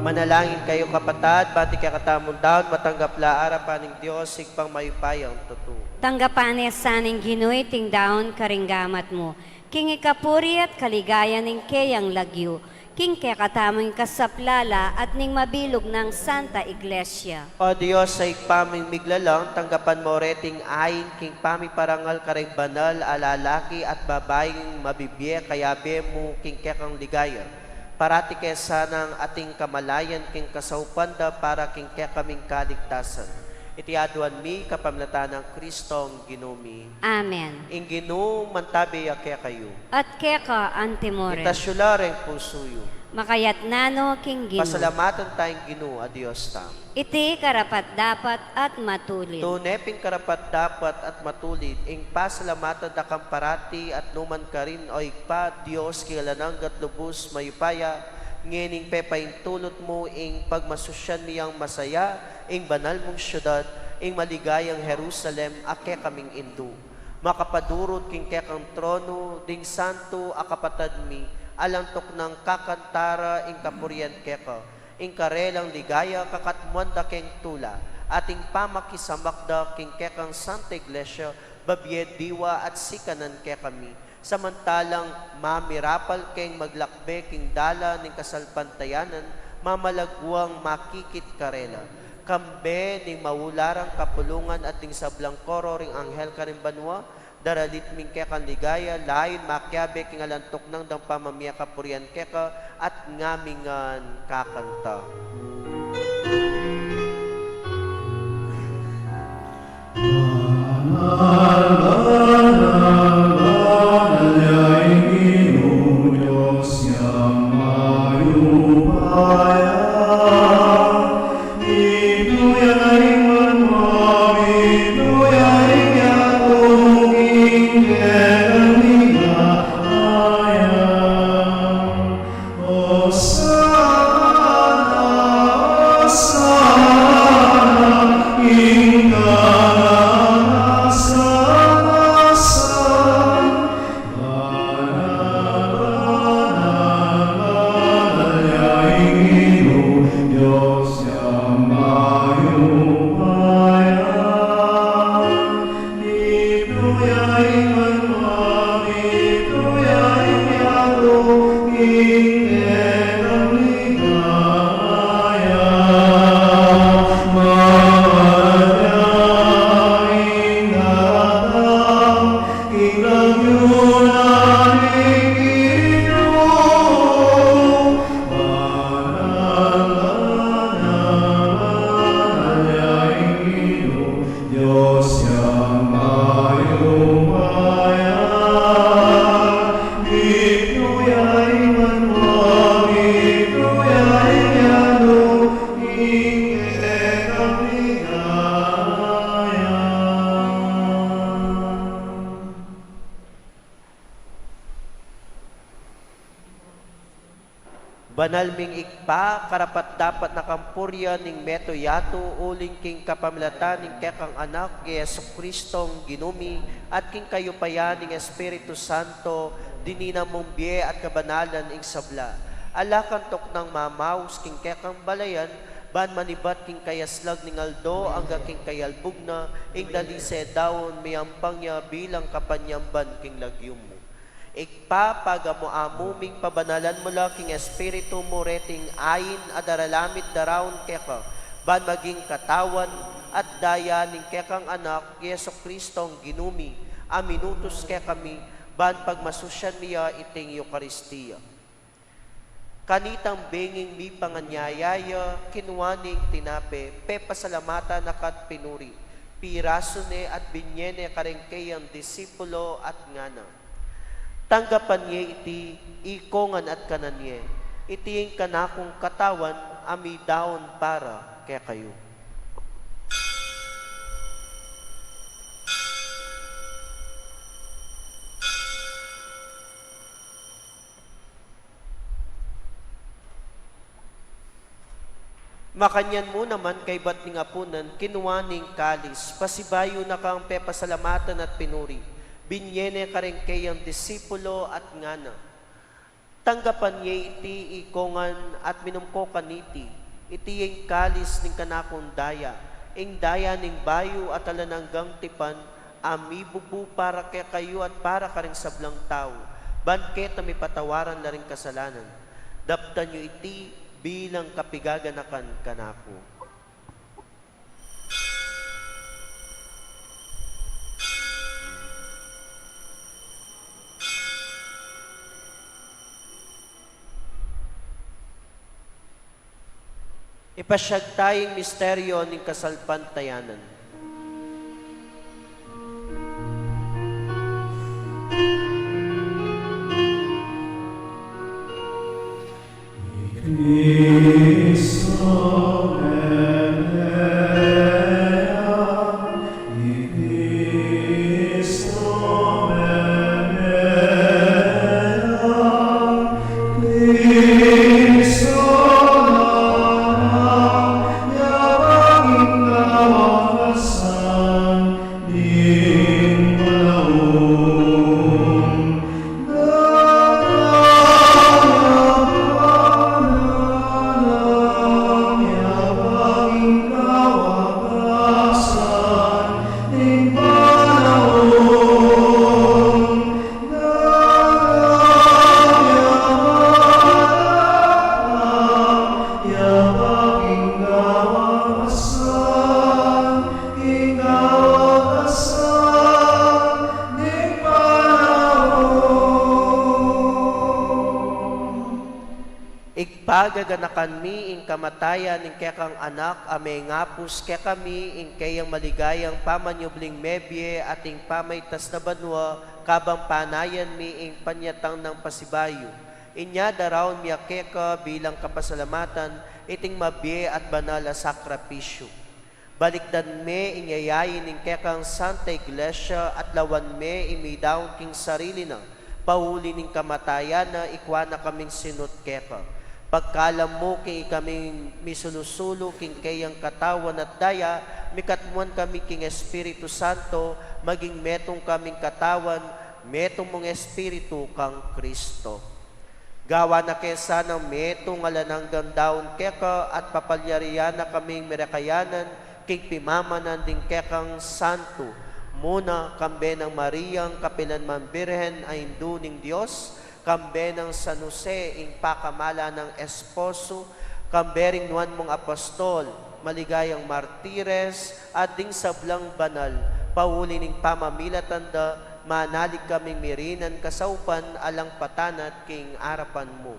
Manalangin kayu, kapatad, bang ing kekatamung daun matanggap la arapan ning Dios, Ibpang mayupayang tutu. Tanggapan na sa ning Ginu iting daun karing gamat mu, king ikapuri at kaligayan ning keyang lagyu, king kekatamung kasaplalan at ning mabilug nang Santa Iglesia. O Dios, a Ibpa ming miglalang, tanggapan mu reting ain king pamiparangal kareng banal a lalaki at babaing mabibie kayabe mu king kekang ligaya. Parati ke sanang ating kamalayan king kasaupan da para king kekaming kaligtasan. Iti aduan mi kapamilatan nang Kristong Ginu mi. Amen. Ing Ginu mantabe ya kekayu. At keka antimurin. Itas yu la reng pusu yu. Makayatna no king Ginu. Pasalamatan taya ing Ginu a Dios tamu. Iti karapat-dapat at matulid. Tune pin karapat-dapat at matulid ing pasalamatan da kang parati at nu man karin, O Ibpa, Dios king alang angga at lubus mayupaya, ngening pepaintulut mu ing pagmasusyan mi yang masaya, ing banal mung siudad, ing maligayang Jerusalem, a kekaming indu. Makapadurut king kekang tronu ding santu a kapatad mi, alang tuknang kakanta ra ing kapurian keka, ing karelang ligaya kakatmuan da keng tula, at ing pamakisamak da king kekang Santa Iglesia, babie, diwa at sikanan kekami. Samantalang mamirapal keng maglakbe king dalan ning kasalpantayanan, mamalaguang makikit karela. Kambe ning maulagang kapulungan at ding sablang koro ring anghel karing banua, Daralit mi ing kekang ligaya, lain makiabe king alang tuknang dang pamamie kapurian keka, at ngamingan kakanta. Banal, banal, banal ya ing Ginu, Dios yang mayupaya. Mituya ing banua, mituya ing yatu, king kekang ligaya. Osana, Osana, king kekang ligaya. Dios yang mayupaya, mituya ing banua, mituya ing yatu, king kekang ligaya. Banal ming Ibpa, karapat-dapat na kang purian ing meto yatu, uling king kapamilatan ning kekang Anak, i Jesucristong Ginu mi, at king kayupayan ning Espiritu Santo, dininan mung bie at kabanalan ing sabla. Ala kang tuknang mamaus king kekang balayan, ban manibat king kayaslag ning aldo angga king kayalbug na, ing dalise daun miyampang ya bilang kapanyamban king lagyu mu. Ibpa, pagamu-amu ming pabanalan mu la king Espiritu mu reting ain a daralamit daraun keka, ban maging katawan at daya ning kekang Anak, i Jesucristong Ginu mi, a minutus kekami, ban pagmasusyan mi ya iting Eukaristia. Kanitang benging mipanganyaya ya, kinua ne ing tinape, pepasalamatan na ka't pinuri, pirasu ne at binye ne karing kayang disipulo at ngana: Tanggapan ye iti ikongan at kanan ye, iti ing kanakung katawan a midaun para kekayu. Makanyan mu naman, kaybat ning apunan, kinua ne ing kalis, pasibayu na kang pepasalamatan at pinuri, binye ne karing kayang disipulo at ngana: Tanggapan ye iti ikongan at minum ko kaniti, iti ing kalis ning kanakung daya, ing daya ning bayu at alang anggang tipan, a mibubu para kekayu at para karing sablang tau, ban keta mipatawaran la ring kasalanan. Daptan yu iti bilang kapigaganakan kanaku. Ipasiag taya ing misteryo ning kasalpantayanan. Agaganakan mi ing kamatayan ning kekang Anak, a mengapus kekami ing keyang maligayang pamanyubling mebie at ing pamaitas na banua, kabang panayan mi ing panyatang nang pasibayu. Inya daraun mi ya keka bilang kapasalamatan iting mabie at banal a sakripisyu. Balikdan me ing yayain ning kekang Santa Iglesia at lawan me ing midaun king sarili na, pauli ning kamatayan na, ikua na kaming sinut keka. Pagkalam mu king ikaming misulu-sulu king keyang katawan at daya, mikatmuan kami king Espiritu Santo, maging metung kaming katawan, metung mung Espiritu kang Kristo. Gawan na ke sanang metung alang anggang daun keka at papalyarian na kaming merekayanan king pimamanan ding kekang santu, muna kambe nang Mariang kapilan man Birhen a Indu ning Dios, kambe nang San Jose ing pakamala nang esposo, kambe ring nuan mung apostol, maligayang martires, at ding sablang banal, pauli ning pamamilatan da, manalig kaming mirinan kasaupan alang patanat king arapan mu.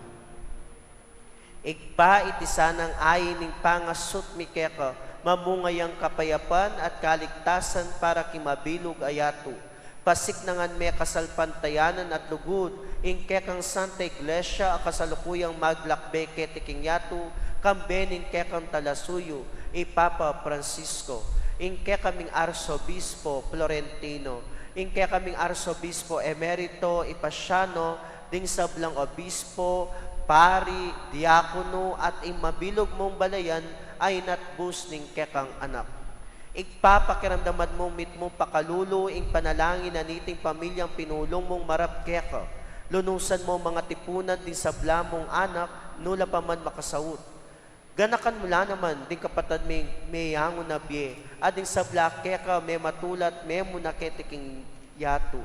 Ibpa, iti sanang ain ning pangasut mi keka, mamunga yang kapayapan at kaligtasan para king mabilug a yatu. Pasiknangan me kasalpantayanan at lugud ing kekang Santa Iglesia a kasalukuyang maglakbe keti king yatu, kambe ning kekang talasuyu, i Papa Francisco, ing kekaming Arsobispo Florentino, ing kekaming Arsobispo Emerito Ipasiano, ding sablang obispo, pari, diakono, at ing mabilug mung balayan a inatbus ning kekang anak. Ibpa, pakiramdaman mung mitmung pakalulu ing panalangin na niting pamilyang pinulung mung marap keka. Lunusan mu mang tipunan ding sabla mung anak, nula pa man makasaut. Ganakan mu la naman ding kapatad ming meyangu na bie, at ding sabla keka mematulat, memuna keti king yatu.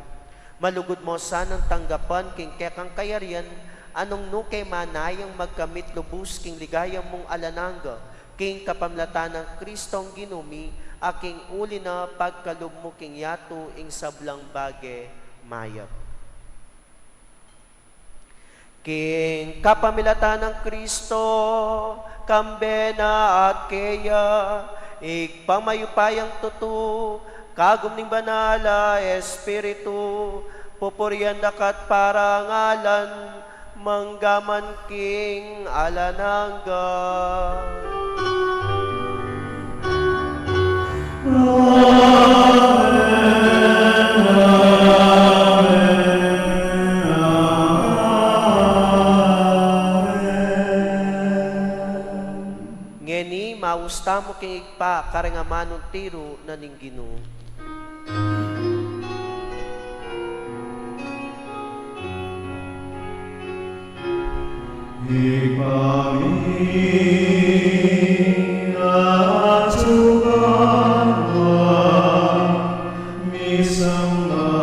Malugud mu sanang tanggapan king kekang kayarian, nung nu ke manayang magkamit lubus king ligaya mung alang angga, king kapamilatan nang Kristong Ginu mi, a king uli na pagkalub mu king yatu ing sablang bage mayap. King kapamilatan nang Kristo, kambe na at keya, Ibpang mayupayang tutu, kagum ning Banal a Espiritu, pupurian da ka at parangalan, mangga man king alang angga. Amen, amen, amen. Ngeni, maus tamu king Ibpa, karing amanung tiru na ning Ginu. Ibpa mi, atsu ka banua, misamban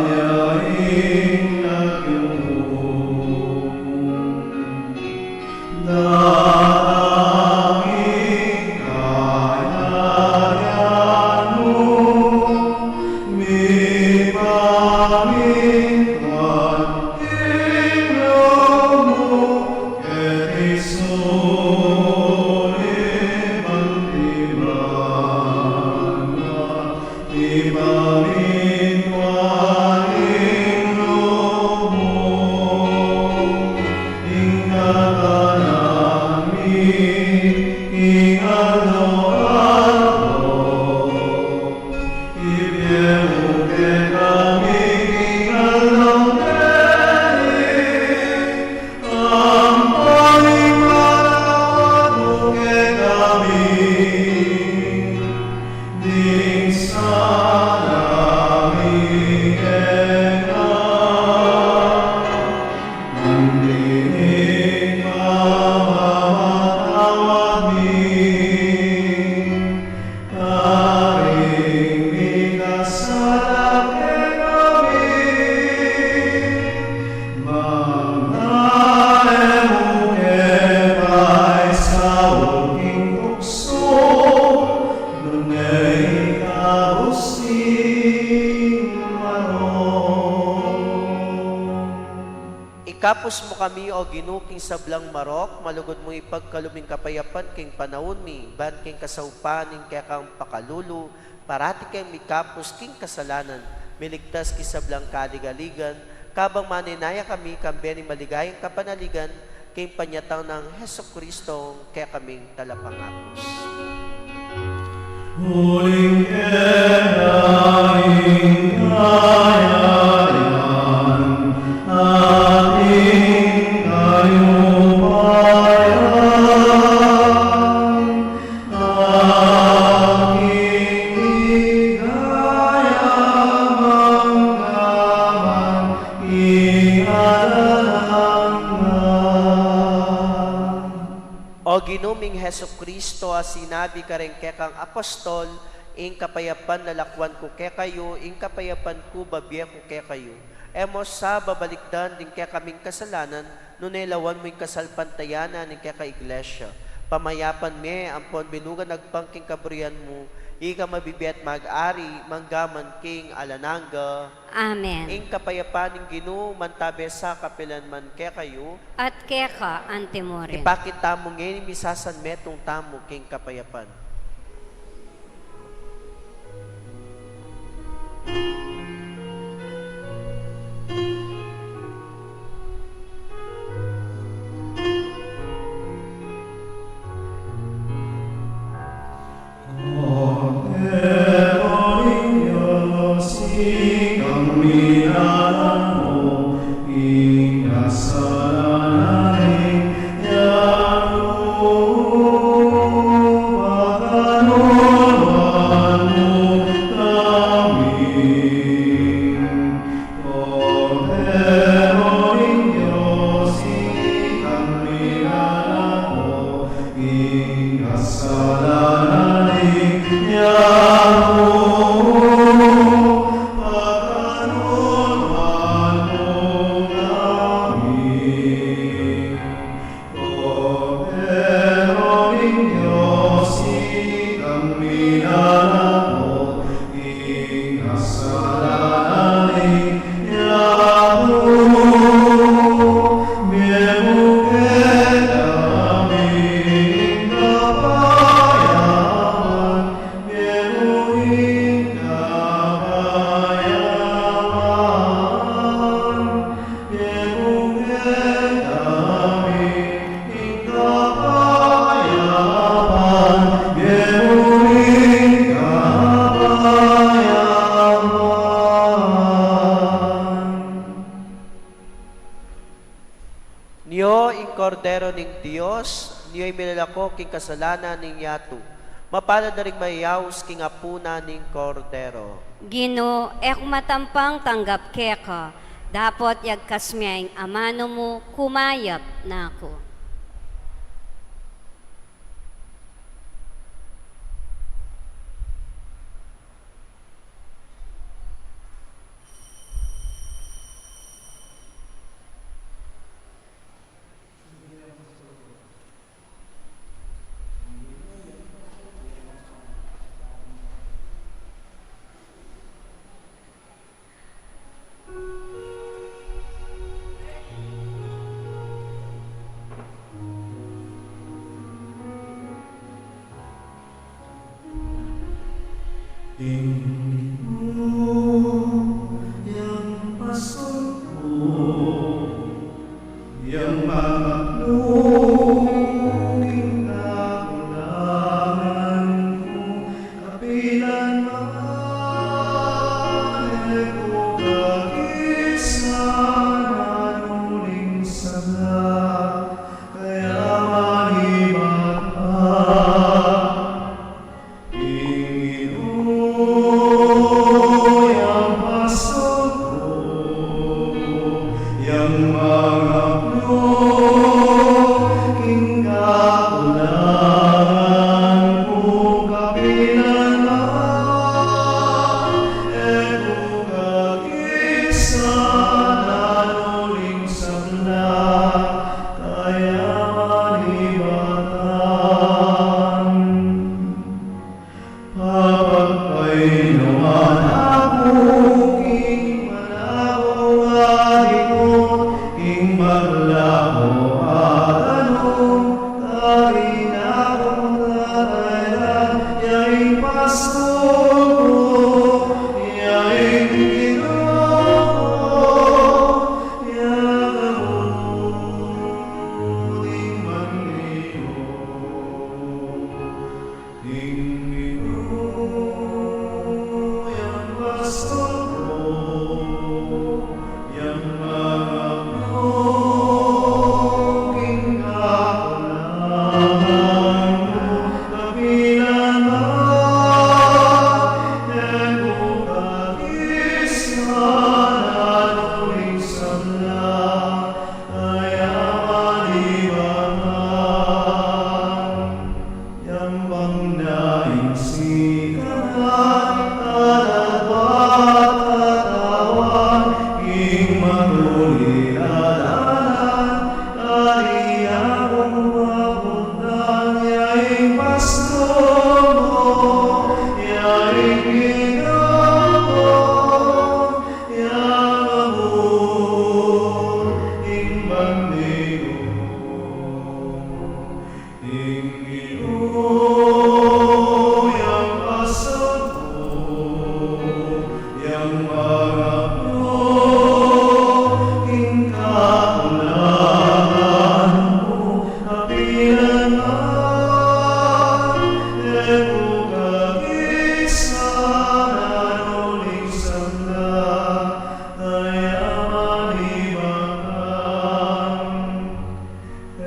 ya ing lagyu mu. Datang ing kayarian mu, mipamintuan ing lub mu, keti sulip Ikabus mu kami, O Ginu, king sablang marok, malugud mung ipagkalub ing kapayapan king panaun mi, ban king kasaupan ning kekang pakalulu, parati keng mikabus king kasalanan, miligtas king sablang kaligaligan, kabang manenaya kami kambe ning maligayang kapanaligan, king panyatang nang Jesucristo, kekaming Talapangabus. Uling keka ing kayarian, at ing kayupayan, aking ligaya manggaman king alang angga. O Ginu ming Jesucristo, a sinabi kareng kekang apostol, ing kapayapan lalakwan ku kekayu, ing kapayapan ku babie ku kekayu. E mu sa babalikdan ding kekaming kasalanan, nune lawan mu ing kasalpantayanan ning keka Iglesia. Pamayapan me ampon bilugan agpang king kaburian mu, ika mabibie at mag-ari manggaman king alang angga. Amen. Ing kapayapan ning Ginu mantabe sa kapilan man kekayu. At keka antimurin. Ipakit tamu ngeni ing misasanmetung tamu king kapayapan. Kordero ning Dios, ikang minalapo king kasalanan ning yatu, pakaluluan mu kami. Kordero ning Dios, ikang minalapo king kasalanan ning yatu, pakaluluan mu kami. Kordero ning Dios, ikang minalapo king kasalanan ning yatu, mie mu kekami ing kapayapan, mie mu ing kapayapan. Mie mu kekami ing kapayapan, mie mu ing kapayapan. Nio ing Kordero ning Dios, nio ing milalako king kasalanan ning yatu. Mapalad a ring mayayaus king apunan ning Kordero. Ginu, e ku matampang tanggap keka, dapot yagkas me ing amanu mu, kumayap na ku.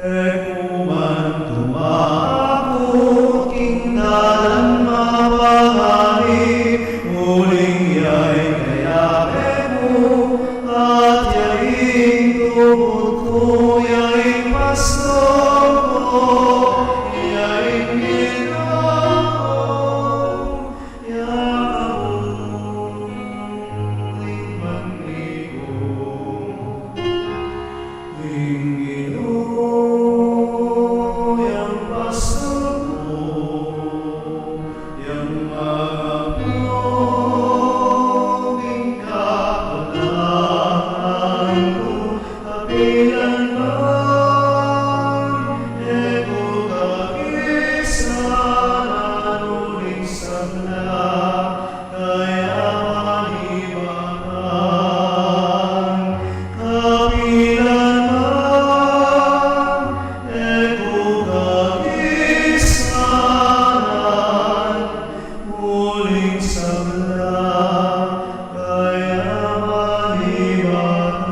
E ku man tumakut king dalan mapanganib, uling ya ing kayabe ku, at ya ing tubud ku, ya ing pastor ku, ya ing Ginu ku, ya ing manliku. Ing Ginu yang pastor ku, yang mangaplung king kapanakan ku, kapilan man e ku kakisanan uling sabla. Kaya manibakan, kapilan man e ku kakisanan uling sabla. Kaya manibakan.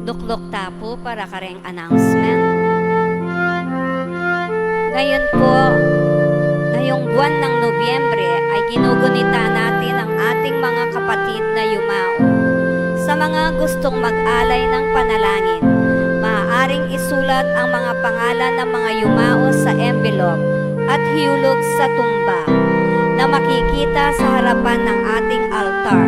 Dukluk ta pu para kareng announcement. Ngayun po, ngayong buwan ng Nobyembre, ay ginugunita natin ang ating mga kapatid na yumao. Sa mga gustong mag-alay ng panalangin, maaaring isulat ang mga pangalan ng mga yumao sa envelope at hiulog sa tumba na makikita sa harapan ng ating altar.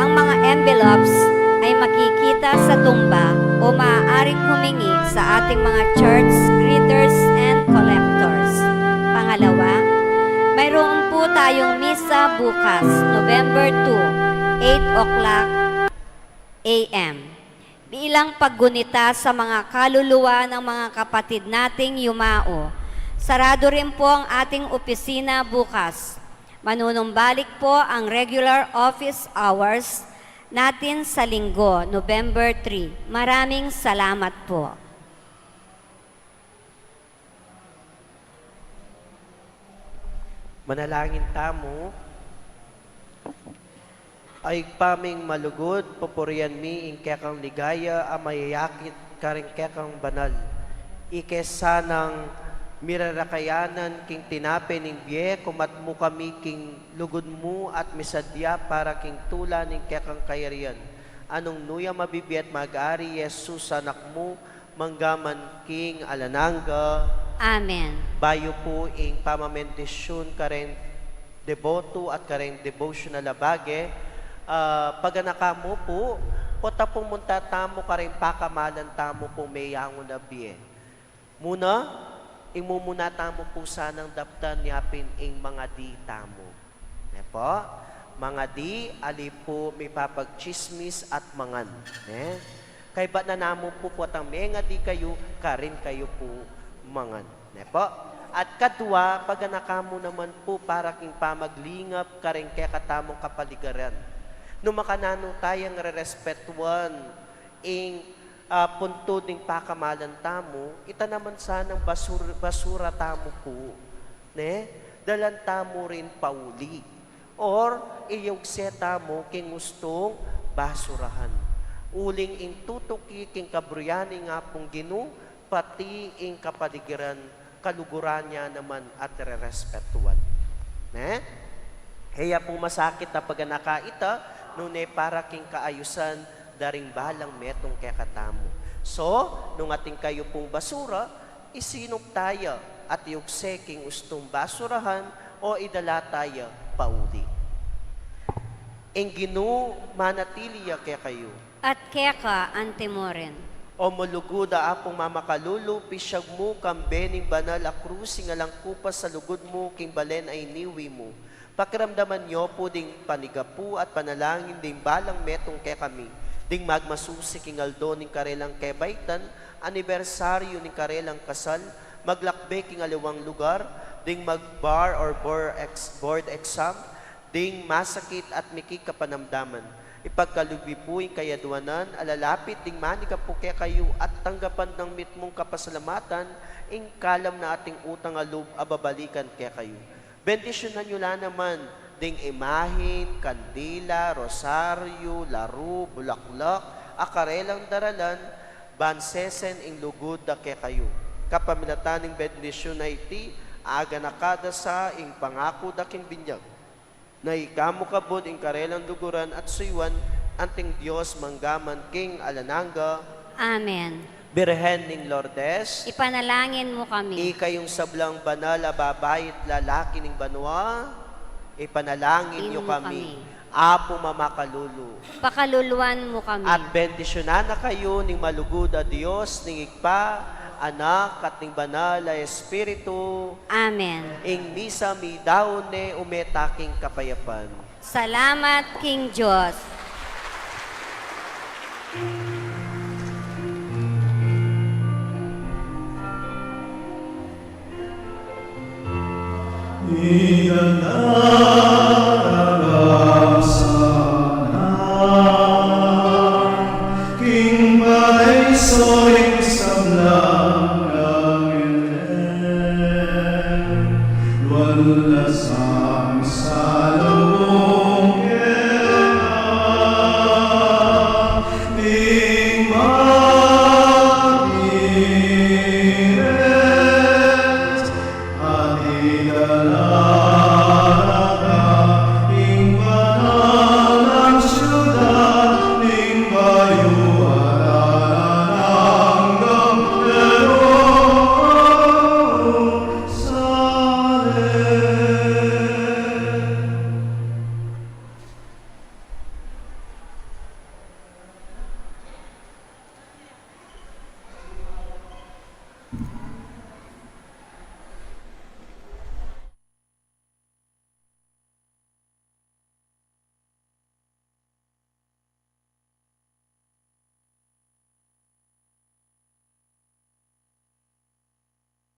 Ang mga envelopes ay makikita sa tumba o maaaring humingi sa ating mga church greeters and collectors. Pangalawa, mayroon po tayong misa bukas, November two, eight o'clock A M. Bilang paggunita sa mga kaluluwa ng mga kapatid nating yumao, sarado rin po ang ating opisina bukas. Manunumbalik po ang regular office hours natin sa Linggo, November three. Maraming salamat po. Manalangin tamu. Ay Ibpa ming malugud, pupurian mi ing kekang ligaya a mayayakit karing kekang banal. Ike sanang mirarakayanan king tinape ning bie, kumat mu kami king lugud mu at misadya para king tula ning kekang kayarian. Anung nuya mabibie at mag-ari, Jesus, Anak mu, mangga man king alang angga. Amen. Bayu pu ing pamabendisyun kareng deboto at kareng devotional a bage, ah, paganaka mu pu, pota pumunta tamu kareng pakamalan tamu pung meyangu na bie. Muna, ing mumuna tamu pu sanang daptan ya pin ing mangadi tamu. Ne po? Mangadi, ali pu mipapagtsismis at mangan. Ne? Kaybat na namu pu potang mengadi kayu, karin kayu pu mangan. Ne po? At kadwa, paganaka mu naman pu para king pamaglingap karing kekatamung kapaligiran. Nung makananu tayang rerespetuan ing, ah, puntud ning pakamalan tamu, ita naman sanang basur-, basura tamu pu, ne? Dalan tamu rin pauli. Or, iyugse tamu king ustung basurahan. Uling ing tutuki king kaburuan ning Apung Ginu, pati ing kapaligiran kaluguran ya naman at rerespetuan. Ne? He ya pu masakit a paganaka ita, nune para king kaayusan da ring balang metung kekatamu. So, nung atin kayu pung basura, isinup taya at iyugse king ustung basurahan o idala taya pauli. Ing Ginu manatili ya kekayu. At keka antimurin. O malugud a Apung mamakalulu, pisyag mu kambe ning banal a krus ing alang kupas a lugud mu king balen a iniwi mu. Pakiramdaman yu pu ding panigapu at panalangin ding balang metung kekami, ding magmasusi king aldo ning karelang kebaitan, anibersaryu ning karelang kasal, maglakbe king aliwang lugar, ding mag-bar or bor-, ex-, board exam, ding masakit at mikikapanamdaman. Ipagkalub yu pu ing kayadwanan a lalapit ding manigapu kekayu at tanggapan nang mitmung kapasalamatan ing kalam na ating utang a lub a babalikan kekayu. Bendisyunan yu la naman ding imahin, kandila, rosaryu, laru, bulaklak, a karelang daralan, ban sesen ing lugud da kekayu. Kapamilatan ning bendisyun a iti, aganaka da sa ing pangaku da king binyag. Na ika mu kabud ing karelang luguran at suyuan, anting Dios mangga man king alang angga. Amen. Birhen ning Lourdes, ipanalangin mu kami. Ikayung sablang banal a babai at lalaki ning banua, ipanalangin yu kami. Apu mamakalulu, pakaluluan mu kami. At bendisyunan na kayu ning malugud a Dios, ning Ibpa, Anak, at ning Banal a Espiritu. Amen. Ing misa midaun ne, ume ta king kapayapan. Salamat king Dios. Ida na rarasa na king paraiso ing sablang anghel, luan la sang salubung keka ing mabibigay.